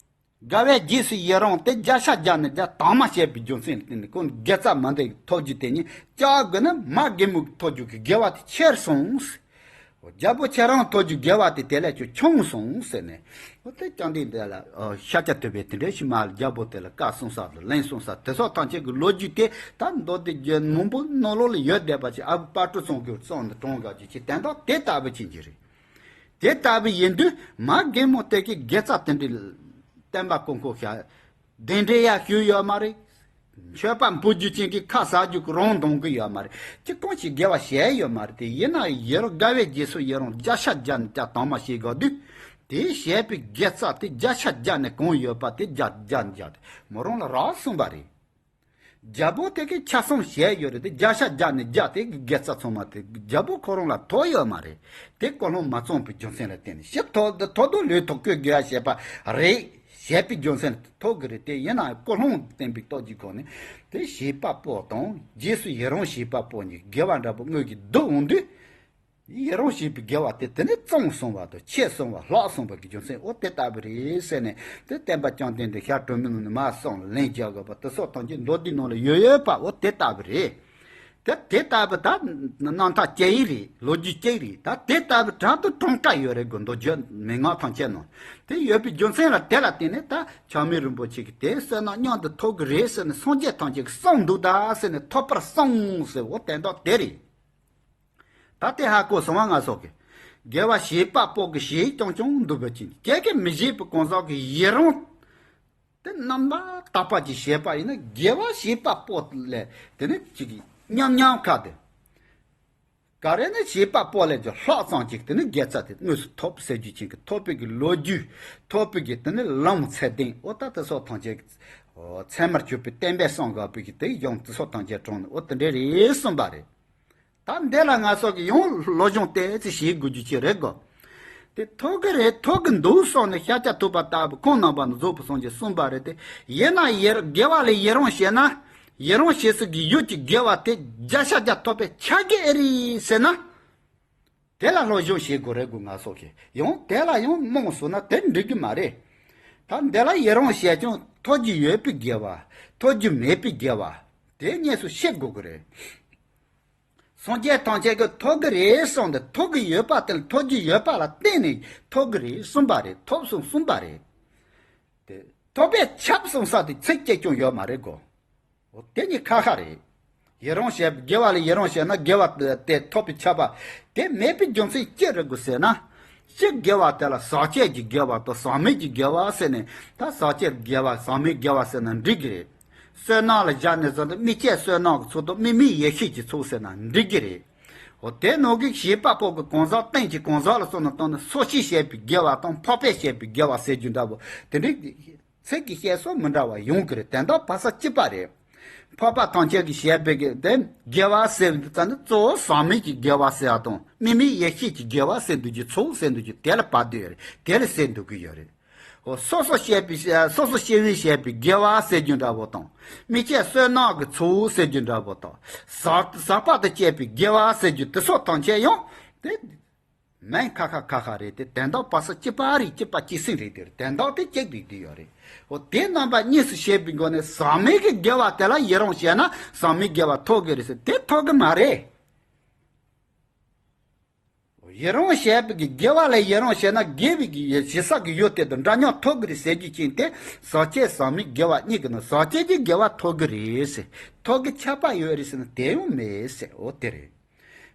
དགའ་བའི་རྗེས་སུ་ཡི་རང་དེ་བརྒྱ་ཆ་བརྒྱ་ནས་བརྒྱ་དྭངས་མ་བྱས་པའི་རྒྱུ་མཚན་ལ་བརྟེན་ནས་ཁོང་དགེ་རྩ་མ་འདྲེས་ཐོབ་རྒྱུ་དེ་ཉིད་བཅག་དགོས་ན་མ་རྒན་མོ་ཐོབ་རྒྱུ་གི་དགེ་བ་དེ་ཆེར་སོང་། རྒྱལ་པོ་ཁྱེད་རང་ཐོབ་རྒྱུ་དགེ་བ་དེ་དེ་ལས་ཀྱང་ཆུང་སོང་ཟེར་ནས། འོ་དེ་བཅོམ་ལྡན་འདས་ལ་ཤཱཀྱ་ཐུབ་པས་དེ་འདྲའི་ཕྱི་མ་རྒྱལ་པོ་དེ་ལ་བཀའ་གསུངས་ས་དང་ལན་གསུངས་ས་དེ་སོགས་ཐམས་ཅད་ཀྱི་ལོ་རྒྱུས་དེ་ད་མདོ་སྡེ་རྒྱུད་མང་པོ་ནང་ལོགས་ལ་ཡོད་བསྡད་པ་ཅིག་ཨ་བུ་དཔལ་སྤྲུལ་ཚང་གིས་གསུངས་ནས་དྲངས་དགོས་ཀྱི་ཅིག་དོན་དག་དེ་ལྟ་བུ་ཅིག་གི་རེད། དེ་ལྟ་བུ་ཡིན་དུས་མ་རྒན་མོ་དེ་གི་དགེ་རྩ་དེ་འདྲའི་བསྟན་པ་ཀུན་མཁྱེན་ཤ་གདན་འདྲེན་ཡར་ཞུས་ཡོད་མ་རེད། མཆོད་པ་འབུལ་རྒྱུ་ཅན་གྱི་ཁ་ཟ་རྒྱུ་གི་རང་གདོང་གི་ཡོད་མ་རེད། ཅི་གང་ཞིག་དགེ་བ་བྱས་ཡོད་མ་རེད་དེ་ཡིན་ན་ཡི་རང་དགའ་བའི་རྗེས་སུ་ཡི་རང་བརྒྱ་ཆ་བརྒྱ་ནས་བརྒྱ་དྭངས་མ་བྱེད་དགོས་དུས། དེ་བྱས་པའི་དགེ་རྩ་དེ་བརྒྱ་ཆ་བརྒྱ་ནས་གང་ཡོད་པ་དེ་བརྒྱ་བརྒྱ་ནས་བརྒྱ་དེ་མོ་རང་ལ་རག་སོང་བ་རེད། རྒྱལ་པོ་དེ་གིས་ཆ་ཚང་བྱས་ཡོད་རེད་དེ་བརྒྱ་ཆ་བརྒྱ་ནས་བརྒྱ་དེ་གི་དགེ་རྩ་ཚང་མ་དེ་རྒྱལ་པོ་ཁོ་རང་ལ་ཐོབ་ཡོད་མ་རེད། དེ་ཀུན་སློང་མ་བཙོངས་པའི་རྒྱུ་མཚན་ལ་བརྟེན་ནས་ཞིབ་ཐོག་ཏུ་ཐོག་ཏུ་ལུས་ཐོག་ཀོས་དགེ་བ་བྱས་པ་རེད་བྱས་པའི་རྒྱུ་མཚན་ལ་ཐོབ་གི་རེད་དེ་ཡིན་ནའང་ཀུན་སློང་བསྟན་པའི་སྟོབས་ཀྱི་སྒོ་ནས་དེ་བྱེད་པ་པོ་དང་རྗེས་སུ་ཡི་རང་བྱེད་པ་པོ་གཉིས་དགེ་བ་འདྲ་པོ་དངོས་ཀྱི་སྡུག་འོང་དུས། ཡི་རང་བྱས་པའི་དགེ་བ་དེ་དེ་ནི་བཙོངས་སོང་བ་དང་ཆད་སོང་བ་ལྷག་སོང་བ་གི་རྒྱུ་མཚན་འོ་དེ་ལྟ་བུ་རེད་ཟེར་ནས་དེ་བསྟན་པ་བཅོམ་ལྡན་འདས་ཤར་གྲོལ་མི་ནང་ནས་མར་གསུངས་ལན་རྒྱག་དགོས་པ་དེ་སོགས་ཐམས་ཅད་མདོ་སྡེ་ནང་ལ་ཡོད་ཡོད་པ་འོ་དེ་ལྟ་བུ་རེད། དེ་དེ་ལྟ་བུ་ད་རྣམ་ཐར་གཅིག་རེད་ལོ་རྒྱུས་གཅིག་རེད་ད་དེ་ལྟ་བུ་དྲང་དུ་གྲངས་ཀ་ཡོད་རེད་དགོས་མདོ་རྒྱུད་མན་ངག་ཐམས་ཅད་ནང་དེ་ཡོད་པའི་རྒྱུ་མཚན་ལ་དེ་ལ་བརྟེན་ནས་ད་ཆགས་མེད་རིན་པོ་ཆེ་གིས་དེ་བསོད་ནམས་མཉམ་དུ་ཐོབ་གི་རེད་ཟེར་ནས་སངས་རྒྱས་ཐམས་ཅད་ཀྱིས་གསུངས་འདུག་ད་ཟེར་ནས་ཐོབ་པར་གསུངས་ཟེར་འོ་དེ་འདྲ་དེ་རེད། ད་དེ་ཧ་གོ་སོང་བ་ང་སོགས་ཀྱི། དགེ་བ་བྱེད་པ་པོ་གི་བྱེད་རྐྱང་རྐྱང་འདུག་པ་ཅིག་ཁྱེད་ཀྱིས་མི་བྱེད་པའི་གང་ཟག་གི་ཡི་རང་། དེ་རྣམ་པར་དག་པ་ཅིག་བྱེད་པ་ཡིན་ན་དགེ་བ་བྱེད་པ་པོ་ལས་དེ་ནི་ཅིག་མཉམ་མཉམ་ཁ་དེ། ག་རེ་ནི་བྱེད་པ་པོ་ལས་ཀྱང་ལྷག་ཙམ་ཅིག་དེ་ནི་དགེ་རྩ་དེ་དངོས་སུ་ཐོབ་ཟེར་རྒྱུ་ཅན་གྱི་ཐོབ་པའི་གི་ལོ་རྒྱུས་ཐོབ་པའི་གི་དེ་ནི་ལམ་ཚད་ལྡན་འོ་ད་དེ་སོགས་ཐམས་ཅད་ཚད་མར་གྱུར་པའི་བསྟན་པའི་སངས་རྒྱས་པའི་གི་དེ་ཡང་དེ་སོགས་ཐམས་ཅད་དྲངས་ནས་འོ་དེ་འདྲ་རེད་གསུངས་པ་རེད། ད་འདི་ལ་ང་ཚོ་གི་ཡང་སློབ་སྦྱོང་ཏོག་ཙམ་བྱེད་དགོས་རྒྱུ་ཅིག་རེད་གོ། དེ་ཐོབ་གི་རེད་ཐོབ་གི་འདུག་སོགས་ནས་ཤཱཀྱ་ཐུབ་པ་ལྟ་བུ་ཁོང་རྣམ་པ་ནི་རྫོགས་པའི་སངས་རྒྱས་གསུངས་པ་རེད་དེ། ཡིན་ན་ཡི་དགེ་བ་ལས་ཡི་རང་བྱས་ན། ཡི་རང་བྱེད་ས་གི་ཡུལ་གྱི་དགེ་བ་དེ་བརྒྱ་ཆ་བརྒྱ་ཐོབ་པའི་ཆ་རྒྱུ་ཨེ་རེད་ཟེར་ན། དེ་ལ་སློབ་སྦྱོང་བྱེད་དགོས་རེད་དགོས་ང་སོགས་ཀྱིས་ཡང་དེ་ལ་ཡང་རྨོངས་སོང་ན་དེ་འགྲིག་གི་མ་རེད། ད་འདི་ལ་ཡི་རང་བྱས་ཀྱང་ཐོབ་རྒྱུ་ཡོད་པའི་དགེ་བ། ཐོབ་རྒྱུ་མེད་པའི་དགེ་བ། དེ་གཉིས་སུ་ཤེས་དགོས་ཀྱི་རེད། སངས་རྒྱས་ཐམས་ཅད་ཀྱིས་ཐོབ་ཀྱི་རེད་གསུངས་ཏེ་ཐོབ་ཀྱི་ཡོད་པ་དེ་ལ་ཐོབ་རྒྱུ་ཡོད་པ་ལ་བརྟེན་ནས་ཐོབ་ཀྱི་རེད་གསུངས་པ་རེད། ཐོབ་སོང་གསུངས་པ་རེད། དེ་ཐོབ་པས་ཁྱབ་གསུངས་ས་དེ་ཚིག་གཅིག་ཀྱང་ཡོད་མ་རེད་གོ། འོ་དེ་གཉིས་ཁ་ཁ་རེད། ཡི་རང་བྱས་དགེ་བ་ལ་ཡི་རང་བྱས་ན་དགེ་བ་དེ་ཐོབ་པའི་ཁྱབ་པ་དེ་མེད་པའི་རྒྱུ་མཚན་ཅི་རེད་དགོས་ཟེར་ན། སྤྱིར་དགེ་བ་དེ་ལ་ཟག་བཅས་ཀྱི་དགེ་བ་དང་ཟག་མེད་ཀྱི་དགེ་བ་ཟེར་ནས་ད་ཟག་བཅས་དགེ་བ་ཟག་མེད་དགེ་བ་ཟེར་ན་འགྲིག་གི་རེད། བསོད་ནམས་ལ་སྦྱར་ནས་བཟོ་དུས་དམིགས་བཅས་བསོད་ནམས་ཀྱི་ཚོགས་དང་དམིགས་མེད་ཡེ་ཤེས་ཀྱི་ཚོགས་ཟེར་ན་འགྲིག་གི་རེད། འོ་དེ་ནང་གི་བྱེད་པ་པོ་གི་གང་ཟག་རྟེན་གྱི་གང་ཟག་ལ་སོགས་ན་བཏང་ན་སོ་སྐྱེས་བྱས་པའི་དགེ་བ་དང་འཕགས་པས་བྱས་པའི་དགེ་བ་ཟེར་རྒྱུ་འདྲ་བོ་དེ་འདྲའི་ཚིག་གི་བཤད་སྲོལ་མི་འདྲ་བ་ཡོང་གི་རེད། དོན་དག་བར་ས་གཅིག་པ་རེད། འཕགས་པ་ཐམས་ཅད་ཀྱིས་བྱས་པའི་གི་དེ་དགེ་བ་ཟེར་བའི་དུས་ཙམ་ནི་གཙོ་བོ་ཟག་མེད་ཀྱི་དགེ་བ་ཟེར་བ་དང་དམིགས་མེད་ཡེ་ཤེས་ཀྱི་དགེ་བ་ཟེར་འདུག་རྒྱུ་ཚོགས་ཟེར་འདུག་རྒྱུ་དེ་ལ་བབས་བསྡད་ཡོད་རེད། དེ་ལ་ཟེར་འདུག་གི་ཡོད་རེད། འོ་སོ་སོ་བྱས་པའི་སོ་སོ་སྐྱེ་བོས་བྱས་པའི་དགེ་བ་ཟེར་རྒྱུ་འདྲ་བོ་དང་། དམིགས་བཅས་བསོད་ནམས་ཀྱི་ཚོགས་ཟེར་རྒྱུ་འདྲ་བོ་དང་། ཟག་ཟག་པ་དང་བཅས་པའི་དགེ་བ་ཟེར་རྒྱུ་དེ་སོགས་ཐམས་ཅད་ཡང་དེ་མིང་ཁ་ཁ་ཁ་ཁ་རེད་དེ་དོན་དག་བར་སྲིད་གཅིག་པ་རེད། གཅིག་པ་གཅིག་སེམས་རེད་དེ་རེད། དོན་དག་དེ་གཅིག་རེད་དེ་ཡོད་རེད། འོ་དེ་རྣམ་པ་གཉིས་སུ་ཕྱེ་བའི་སྒོ་ནས་ཟག་མེད་ཀྱི་དགེ་བ་དེ་ལ་ཡི་རང་བྱས་ན་ཟག་མེད་དགེ་བ་ཐོབ་ཀྱི་རེད་ཟེར་དེ་ཐོབ་ཀྱི་མ་རེད། ཡི་རང་བྱས་པའི་གི་དགེ་བ་ལ་ཡི་རང་བྱས་ན་དགེ་བའི་གི་བྱེད་ས་གི་ཡུལ་དེ་དང་འདྲ་མཉམ་ཐོབ་གི་རེད་ཟེར་རྒྱུ་ཅན་དེ་ཟག་བཅས་ཟག་མེད་དགེ་བ་གཉིས་ཀྱི་ནང་ཟག་བཅས་ཀྱི་དགེ་བ་ཐོབ་གི་རེད་ཟེར། ཐོབ་གི་ཁྱབ་པ་ཡོད་རེད་ཟེར་ན་དེ་ཡང་མེད་ཟེར། འོ་དེ་རེད།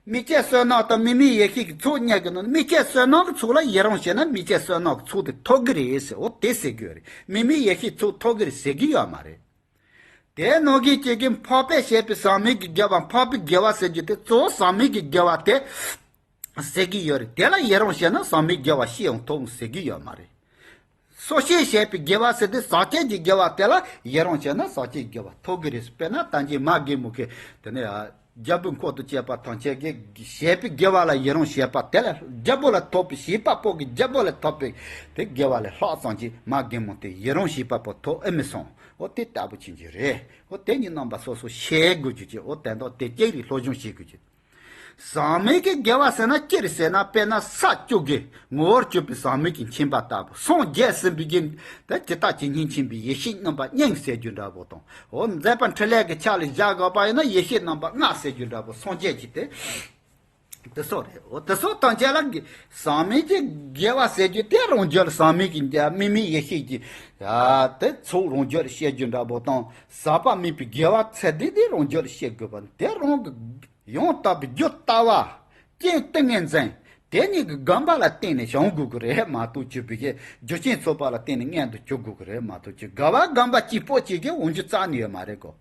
དམིགས་བཅས་བསོད་ནམས་དང་དམིགས་མེད་ཡེ་ཤེས་ཀྱི་ཚོགས་གཉིས་ཀྱི་ནང་དམིགས་བཅས་བསོད་ནམས་ཀྱི་ཚོགས་ལ་ཡི་རང་བྱས་ན་དམིགས་བཅས་བསོད་ནམས་ཀྱི་ཚོགས་དེ་ཐོབ་གི་རེད་ཟེར། འོ་དེ་ཟེར་གི་ཡོད་རེད། དམིགས་མེད་ཡེ་ཤེས་ཚོགས་ཐོབ་གི་རེད་ཟེར་གི་ཡོད་མ་རེད། དེ་ནང་གི་གཅིག་གིས་འཕགས་པས་བྱས་པའི་ཟག་མེད་ཀྱི་དགེ་བ་འཕགས་པའི་དགེ་བ་ཟེར་རྒྱུ་དེ་གཙོ་བོ་ཟག་མེད་ཀྱི་དགེ་བ་དེ་ཟེར་གྱི་ཡོད་རེད། དེ་ལ་ཡི་རང་བྱས་ན་ཟག་མེད་དགེ་བ་ཤེས་ཡང་ཐོབ་ཟེར་གྱི་ཡོད་མ་རེད། སོ་སྐྱེས་བྱས་པའི་དགེ་བ་ཟེར་དུས་ཟག་བཅས་ཀྱི་དགེ་བ་དེ་ལ་ཡི་རང་བྱས་ན་ཟག་བཅས་ཀྱི་དགེ་བ་ཐོབ་ཀྱི་རེད། དཔེར་ན་ད་གིན་མ་རྒན་མོ་གིས་དེ་ནས་ཨ། རྒྱལ་པོའི་འཁོར་དུ་བཅས་པ་ཐམས་ཅད་ཀྱིས་བྱས་པའི་དགེ་བ་ལ་ཡི་རང་བྱས་པ་དེ་ལ་རྒྱལ་པོ་ལ་ཐོབ་པའི་བྱེད་པ་པོ་གིས་རྒྱལ་པོ་ལ་ཐོབ་པའི་དེ་དགེ་བ་ལས་ལྷག་ཙམ་གྱིས་མ་རྒན་མོ་དེ་ཡི་རང་བྱེད་པ་པོ་ཐོབ་ཨེ་མི་སོང་། འོ་དེ་ལྟ་བུ་ཅན་གྱི་རེད། འོ་དེ་གཉིས་རྣམ་པ་སོ་སོ་ཤེས་དགོས་རྒྱུ་ཅིག་འོ་དོན་དག་དེ་གཅིག་རེད། སློབ་སྦྱོང་བྱེད་དགོས་རྒྱུ། ཟག་མེད་ཀྱི་དགེ་བ་ཟེར་ན་ཅི་རེད་ཟེར་ན། དཔེར་ན་ས་བཅུ་གི་ངོ་བོར་གྱུར་པའི་ཟག་མེད་ཀྱི་མཁྱེན་པ་ལྟ་བུ། སངས་རྒྱས་ཟིན་པའི་རྒྱུན་དེ་ཇི་ལྟ་ཇི་སྙེད་མཁྱེན་པའི་ཡེ་ཤེས་རྣམ་པ་སྙིང་ཟེར་རྒྱུ་འདྲ་པོ་དང་། འོ་མཛད་པ་འཕྲིན་ལས་ཀྱི་ཆ་ལ་བཞག་དགོས་པ་ཡིན་ན་ཡེ་ཤེས་རྣམ་པ་ལྔ་ཟེར་རྒྱུ་འདྲ་པོ་སངས་རྒྱས་ཀྱི་དེ་དེ་སོགས་རེད། འོ་དེ་སོགས་ཐམས་ཅད་ལ་གི་ཟག་མེད་ཀྱི་དགེ་བ་ཟེར་རྒྱུ་དེ་རང་རྒྱུད་ལ་ཟག་མེད་ཀྱི་དམིགས་མེད་ཡེ་ཤེས་ཀྱི་ཨ་དེ་ཚོགས་རང་རྒྱུད་ལ་བཤད་རྒྱུ་འདྲ་པོ་དང་། ཟག་པ་མེད་པའི་དགེ་བ་ཚད་ལྡན་དེ་རང་རྒྱུད་ལ་བཤད་དགོས་པ་དེ་རང་གི་ཡང་དག་པའི་རྒྱུ་ལྟ་བ་རྐྱེན་ཏིང་ངེ་འཛིན་དེ་གཉིས་ཀྱི་སྒོམ་པ་ལ་བརྟེན་ནས་བྱུང་དགོས་ཀྱི་རེད་མ་གཏོགས་ཅིག་པའི་རྒྱུ་རྐྱེན་ཚོགས་པ་ལ་བརྟེན་ནས་མངོན་དུ་གྱུར་དགོས་ཀྱི་རེད་མ་གཏོགས་ཅིག་དགའ་བ་སྒོམ་པ་གཅིག་པོ་གཅིག་གིས་འོང་རྒྱུ་རྩ་ནས་ཡོད་མ་རེད་གོ།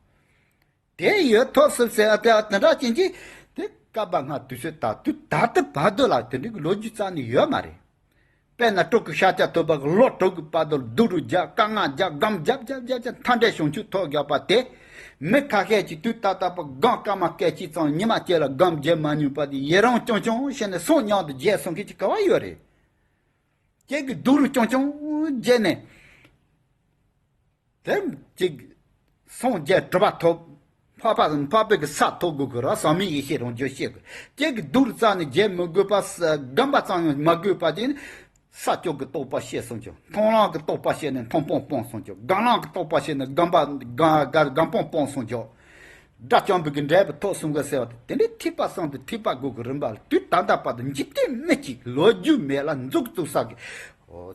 དེ་ཡོད་ཐོག་སུ་ཟེར་བ་དེ་དེ་འདྲ་ཅན་གྱིས་དེ་བསྐལ་པ་སྔ་དུས་ཚོད་ད་དུས་ད་ལྟ་བར་དུ་ལ་དེ་འདྲའི་ལོ་རྒྱུས་རྩ་ནས་ཡོད་མ་རེད། དཔེར་ན་སྤྲུལ་སྐུ་ཤཱཀྱ་ཐུབ་པ་གི་ལོ་དྲུག་གི་བར་དུ་སྡུག་རུས་རྒྱག་དཀའ་ངལ་རྒྱག་སྒོམ་རྒྱབ་རྒྱབ་རྒྱབ་རྒྱབ་མཐའ་འབྲས་བྱང་ཆུབ་ཐོབ་རྒྱག་པ་དེ། མི་ཁ་ཤས་ཀྱིས་དུས་ད་ལྟ་བར་སྒོམ་སྐར་མ་སྐད་ཅིག་ཙམ་ཉི་མ་གཅིག་ལ་སྒོམ་བརྒྱབ་མ་མྱོང་བ་དེ་ཡི་རང་རྐྱང་རྐྱང་བྱས་ནས་སང་ཉིན་དུ་བརྒྱབ་སོང་མཁན་གྱི་ག་བ་ཡོད་རེད། ཁྱེད་ཀྱིས་སྡུག་རུས་རྐྱང་རྐྱང་བརྒྱབ་ནས། དེ་གཅིག་སངས་རྒྱས་གྲུབ་པ་ཐོབ། འཕགས་པ་འཕགས་པའི་གི་ས་ཐོབ་དགོས་ཀྱི་རེད། ཟག་མེད་ཡེ་ཤེས་རང་རྒྱུད་སྐྱེ་དགོས། ཁྱེད་ཀྱིས་སྡུག་རུས་རྩ་ནས་བརྒྱབ་མི་དགོས་པ། སྒོམ་པ་ཙམ་ཡང་མ་དགོས་པ་དེ་ནི་ས་བཅུ་གི་རྟོགས་པ་སྐྱེས་སོང་ཀྱང་། མཐོང་ལམ་གྱི་རྟོགས་པ་སྐྱེས་ནས་མཐོང་སྤང་སྤངས་སོང་ཀྱང་། སྒོམ་ལམ་གྱི་རྟོགས་པ་སྐྱེས་ནས་སྒོམ་པ་སྒོམ་སྒོམ་སྤང་སྤངས་སོང་ཀྱང་། དགྲ་བཅོམ་པའི་གི་འབྲས་བུ་ཐོབ་སོང་གི་ཟེར་བ་དེ་དེ་འདྲའི་ཐེག་པ་གསུམ་དུ་ཐེག་པ་དགུ་གི་རིམ་པ་ལ་དུས་ད་ལྟ་བར་དུ་འཇིག་རྟེན་མི་གཅིག་ལོ་རྒྱུས་མེད་ལ་མཛུབ་བཙུགས་ས་གི་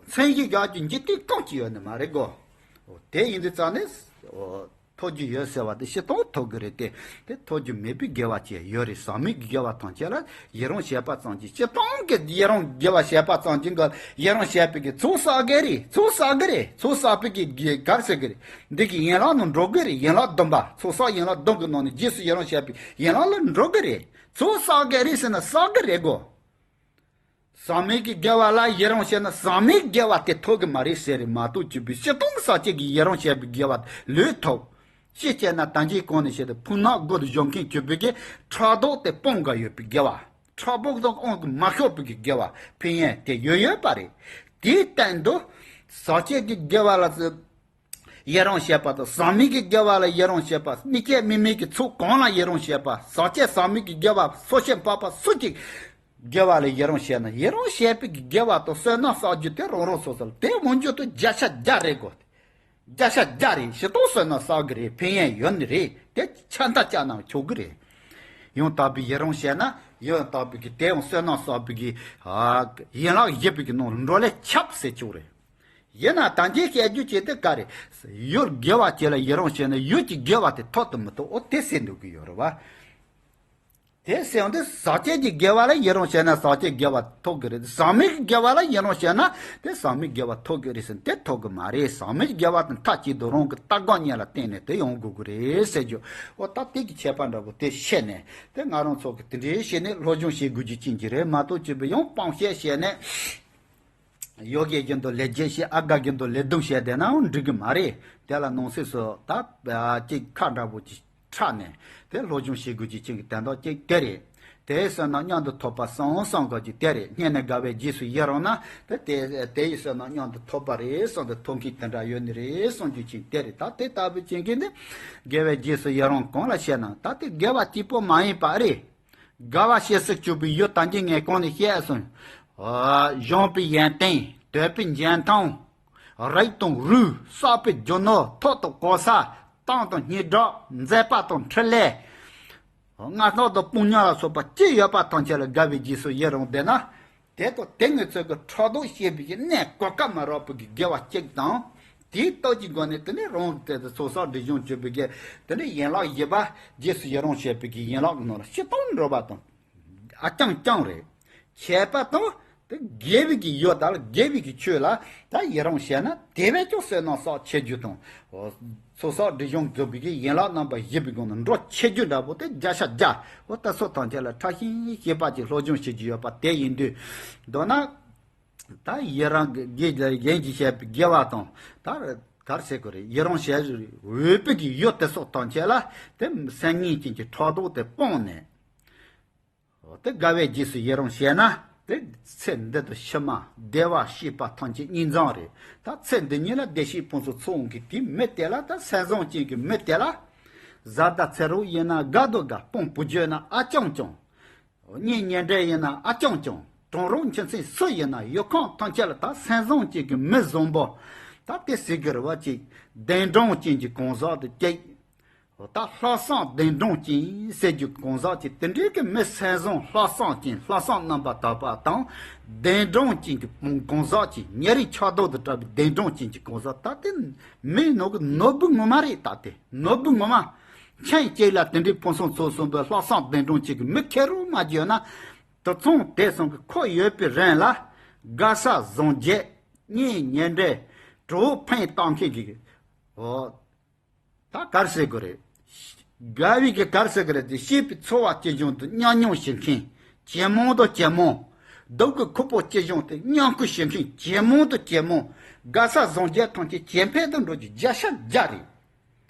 མཚན་གཞི་བཞག་རྒྱུ་འཇིག་རྟེན་གང་གཅིག་ཡོད་ནི་མ་རེད་གོ། དེ་ཡིན་དུས་ཙང་ནས་ཐོབ་རྒྱུ་ཡོད་ཟེར་བ་དེ་སྤྱིར་བཏང་ཐོབ་གི་རེད་དེ། དེ་ཐོབ་རྒྱུ་མེད་པའི་དགེ་བ་ཅིག་ཡོད་རེད། ཟག་མེད་ཀྱི་དགེ་བ་ཐམས་ཅད་ལ་ཡི་རང་བྱས་པ་ཙམ་གྱིས། སྤྱིར་བཏང་གི་ཡི་རང་དགེ་བ་བྱས་པ་ཙམ་གྱིས་ག་ཡི་རང་བྱས་པའི་གི་ཚོགས་བསགས་གི་རེད། ཚོགས་བསགས་གི་རེད། ཚོགས་བསགས་པའི་གི་ག་རེ་ཟེར་གི་རེད། འདི་གི་ཡན་ལག་ནང་འགྲོ་གི་རེད། ཡན་ལག་བདུན་པ། ཚོགས་བསགས་ཡན་ལག་བདུན་གི་ནང་ནས་རྗེས་སུ་ཡི་རང་བྱས་པའི་ཡན་ལག་ལ་འགྲོ་གི་རེད། ཚོགས་བསགས་གི་རེད་ཟེར་ན་བསགས་གི་རེད་གོ། ཟག་མེད་ཀྱི་དགེ་བ་ལ་ཡི་རང་བྱས་ན་ཟག་མེད་དགེ་བ་དེ་ཐོབ་ཀྱི་མ་རེད་ཟེར་རེད་མ་གཏོགས་ཅིག་པའི་སྤྱིར་བཏང་ཟག་བཅས་ཀྱི་ཡི་རང་བྱས་པའི་དགེ་བ་ལོས་ཐོབ། ཅི་བྱས་ན་ད་གིན་གོང་ནས་བཤད་དེ་ཕུང་ནག་སྒོ་དུ་བཞོན་མཁན་ཅིག་པའི་གི་ཕྲག་དོག་དེ་སྤོང་དགོས་ཡོད་པའི་དགེ་བ། ཕྲག་དོག་དང་དབང་གིས་མ་ཤོར་བའི་གི་དགེ་བ་ཕན་ཡོན་དེ་ཡོད་ཡོད་པ་རེད། དེའི་སྟེང་དུ་ཟག་བཅས་ཀྱི་དགེ་བ་ལ། ཡི་རང་བྱེད་པ་དང་། ཟག་མེད་ཀྱི་དགེ་བ་ལ་ཡི་རང་བྱེད་པ། དམིགས་བཅས་དམིགས་མེད་ཀྱི་ཚོགས་གང་ལ་ཡི་རང་བྱེད་པ། ཟག་བཅས་ཟག་མེད་ཀྱི་དགེ་བ། སོ་སྐྱེ་འཕགས་པ་སུ་གཅིག་དགེ་བ་ལ་ཡི་རང་བྱེད་ན། ཡི་རང་བྱེད་པའི་གི་དགེ་བ་དང་བསོད་ནམས་བསགས་རྒྱུ་དེ་རང་རང་སོ་སོ་ལ། དེ་མངོན་གྱུར་དུ་བརྒྱ་ཆ་བརྒྱ་རེད་གོ། བརྒྱ་ཆ་བརྒྱ་རེད། ཞེ་དྲག་བསོད་ནམས་བསགས་གི་རེད། ཕན་ཡོན་ཡོད་ནི་རེད། དེ་ཆ་འདྲ་བཅའ་ན་ཆོག་གི་རེད། ཡང་དག་པའི་ཡི་རང་བྱས་ན། ཡང་དག་པའི་གི་དེ་ཡང་བསོད་ནམས་བསགས་པའི་གི་ཨ་ཡན་ལག་བཞི་པའི་གི་ནང་འགྲོ་ལས་ཁྱབ་ཟེར་ཆོག་རེད། ཡིན་ན་ད་གིན་བཤད་རྒྱུ་བྱས་ཏེ་ག་རེ། ཡུལ་དགེ་བ་ཅིག་ལ་ཡི་རང་བྱས་ན་ཡུལ་གྱི་དགེ་བ་དེ་ཐོབ་ཏུ་མི་ཐོབ། འོ་དེ་ཟེར་འདུག་གི་ཡོད་རེད་བ། དེ་ཟེར་ཡང་དེ་ཟག་བཅས་ཀྱི་དགེ་བ་ལ་ཡི་རང་བྱས་ན་ཟག་བཅས་དགེ་བ་ཐོབ་གི་རེད། ཟག་མེད་ཀྱི་དགེ་བ་ལ་ཡི་རང་བྱས་ན་དེ་ཟག་མེད་དགེ་བ་ཐོབ་གི་རེད་ཟེར་ན་དེ་ཐོབ་གི་མ་རེད། ཟག་མེད་ཀྱི་དགེ་བ་དེ་མཐའ་གཅིག་ཏུ་རང་གི་ལྟ་སྒོམ་གཉིས་ལ་བརྟེན་ནས་དེ་ཡོང་དགོས་གི་རེད་ཟེར་རྒྱུ། འོ་ད་དེ་གི་ཁྱད་པར་འདྲ་པོ་དེ་ཤེས་ནས་དེ་ང་རང་ཚོ་གི་དེ་འདྲའི་བྱས་ནས་སློབ་སྦྱོང་བྱེད་དགོས་རྒྱུ་ཅན་གྱི་རེད་མ་གཏོགས་ཅི་བས་ཡང་སྤང་བཤད་བྱས་ནས། ཡོ་གའི་རྒྱུན་དུ་ལས་བརྒྱད་བྱས། ཨ་དགའ་རྒྱུན་དུ་ལས་བདུན་བྱས་བསྡད་ནའང་འགྲིག་གི་མ་རེད། དེ་ལ་ནང་གསེས་སུ་ད་ཅིག་ཁ་འདྲ་པོ་ཅིག་ཁྲ་ནས་དེ་སློབ་སྦྱོང་བྱེད་དགོས་ཀྱི་རྐྱེན་གྱི་དོན་དག་ཅིག་དེ་རེད། དེའི་བསོད་ནམས་མཉམ་དུ་ཐོབ་པ་སོང་སོང་དགོས་ཀྱི་དེ་རེད། སྙན་ནས་དགའ་བའི་རྗེས་སུ་ཡི་རང་ན་དེ་དེ་དེ་ཡི་བསོད་ནམས་མཉམ་དུ་ཐོབ་པ་རེད་བསམ་དུ་ཐོབ་མཁན་དེ་འདྲ་ཡོད་ནི་རེད་བསམ་རྒྱུ་ཅན་དེ་རེད། ད་དེ་ལྟ་བུའི་རྐྱེན་གྱིས་ནི་དགེ་བའི་རྗེས་སུ་ཡི་རང་གང་ལ་བྱས་ན་ད་དེ་དགེ་བ་གཅིག་པོ་མ་ཡིན་པ་རེད། དགའ་བ་བྱེད་སར་གྱུར་པའི་ཡུལ་ད་གིན་ངས་གོང་ནས་བཤད་སོང་། ཨ་བཞེངས་པའི་ཡོན་ཏན། དོད་པའི་འཇོན་ཐང་། རིགས་དང་རུས། བསགས་པའི་རྒྱུ་ནོར། ཐོག་དང་གོ་ས། གཏམ་དང་སྙན་གྲགས། མཛད་པ་དང་འཕྲིན་ལས། མངའ་ཐང་དང་དཔུང་གཉེན་ལ་སོགས་པ་ཅི་ཡོད་པ་ཐམས་ཅད་ལ་དགའ་བའི་རྗེས་སུ་ཡི་རང་བསྡད་ན། དེ་དང་དེ་ངེད་ཚོས་ཀྱི་ཕྲག་དོག་བྱེད་པའི་གི་གནས་གོ་སྐབས་མ་རག་པའི་གི་དགེ་བ་གཅིག་དང་། དེའི་སྟོབས་ཀྱི་སྒོ་ནས་དེ་ནས་རང་དེ་ཚོགས་བསགས་སྒྲིབ་སྦྱོང་བྱེད་པའི་གི་དེ་ནས་ཡན་ལག་བཞི་པ་རྗེས་སུ་ཡི་རང་བྱེད་པའི་གི་ཡན་ལག་གི་ནང་ལ་སྤྱིར་བཏང་འགྲོ་བ་དང་ཨ་རྐྱང་རྐྱང་རེད། ཁྱད་པར་དུ་དེ་དགེ་བའི་གི་ཡུལ་དང་དགེ་བའི་གི་ཆོས་ལ་ད་ཡི་རང་བྱས་ན་དེ་བས་ཀྱང་བསོད་ནམས་བསགས་ཆེ་རྒྱུ་དང་། ཚོགས་བསགས་སྒྲིབ་སྦྱོང་རྫོགས་པའི་གི་ཡན་ལག་རྣམ་པ་བཞི་པའི་སྒང་ནས་འགྲོ་ཆེ་རྒྱུ་འདྲ་པོ་དེ་བརྒྱ་ཆ་བརྒྱ། འོ་ད་སོ་ཐམས་ཅད་ལ་ཕྲ་ཞིང་ཤེས་པ་ཅིག་སློབ་སྦྱོང་བྱེད་རྒྱུ་ཡོད་པ་དེ་ཡིན་དུས། མདོར་ན་ད་ཡི་རང་གི་དགེ་གཞན་གྱིས་བྱས་པའི་དགེ་བ་དང་ད་གར་ཟེར་དགོས་རེད། ཡི་རང་བྱས་འོས་པའི་གི་ཡུལ་དེ་སོ་ཐམས་ཅད་ལ་དེ་སེམས་ངན་ཅན་གྱི་ཕྲག་དོག་དེ་སྤངས་ནས། དེ་དགའ་བའི་རྗེས་སུ་ཡི་རང་བྱས་ན་དེ་ཚེ་འདི་དང་ཕྱི་མ་བདེ་བ་སྐྱིད་པ་ཐམས་ཅད་གཉིས་འཛོམས་རེད། ད་ཚེ་འདི་ཉིད་ལ་བདེ་སྐྱིད་ཕུན་སུམ་ཚོགས་འོང་གི་དེ་མི་དེ་ལ་ད་སེམས་བཟང་ཅན་གྱི་མི་དེ་ལ། བཟའ་ཟླ་ཚེ་རོགས་ཡིན་ན་དགའ་དང་དགའ། དཔུང་བུ་བརྒྱུད་ན་ཨ་ཅང་ཅང་། གཉེན་ཉེ་འབྲེལ་ཡིན་ན་ཨ་ཅང་ཅང་། གྲོགས་རོགས་ཁྱིམ་མཚེས་སུ་ཡིན་ན་ཡུལ་ཁམས་ཐམས་ཅད་ལ་ད་སེམས་བཟང་ཅན་གྱི་མི་བཟང་པོ། ད་དེ་ཟེར་གི་རེད་བ་ཅིག་གདན་དྲུང་ཅན་གྱི་གང་ཟག་དེ་གཅིག་ད་ལྷག་བསམ་གདན་དྲུང་ཅན་ཟེར་རྒྱུ་གང་ཟག་ཅིག་དེ་འདྲའི་གི་མི་སེམས་བཟང་ལྷག་བསམ་ཅན་ལྷག་བསམ་རྣམ་པར་དག་པ་དང་། གདན་དྲུང་ཅན་གྱི་གང་ཟག་ཅིག་ཉེ་རིང་ཆགས་སྡང་དང་བྲལ་བའི་གདན་དྲུང་ཅན་གྱི་གང་ཟག་ད་དེ་མིའི་ནང་གི་ནོར་བུ་ངོ་མ་རེད། ད་དེ་ནོར་བུ་ངོ་མ། ཁྱེད་ཅིག་ལ་དེ་འདྲའི་ཕུན་སུམ་ཚོགས་གསུམ་པའི་ལྷག་བསམ་གདན་དྲུང་ཅན་གྱི་མི་ཁེར་རོ་མ་བརྒྱུད་ན། དེ་མཚུངས་དེ་གསུམ་གྱི་ཁོག་ཡོད་པའི་རིང་ལ་དགའ་ས་བཟང་རྒྱས། གཉེན་ཉེ་འབྲེལ། གྲོགས་ཕན་བཏགས་མཁན་གྱི། འོ། ད་ག་རེ་ཟེར་དགོས་རེད། དགའ་བའི་གི་ག་རེ་ཟེར་དགོས་རེད་དེ་སྐྱིད་པའི་འཚོ་བ་སྐྱིད་གཞུང་དུ་མཉམ་མྱོང་བྱེད་མཁན་ཇེ་མང་དུ་ཇེ་མང་། སྡུག་གི་ཁུར་པོ་སྐྱིད་གཞུང་དུ་མཉམ་ཁུར་བྱེད་མཁན་ཇེ་མང་དུ་ཇེ་མང་། དགའ་ས་བཟང་རྒྱས་ཐམས་ཅད་ཇེ་འཕེལ་དུ་འགྲོ་རྒྱུ་བརྒྱ་ཆ་བརྒྱ་རེད།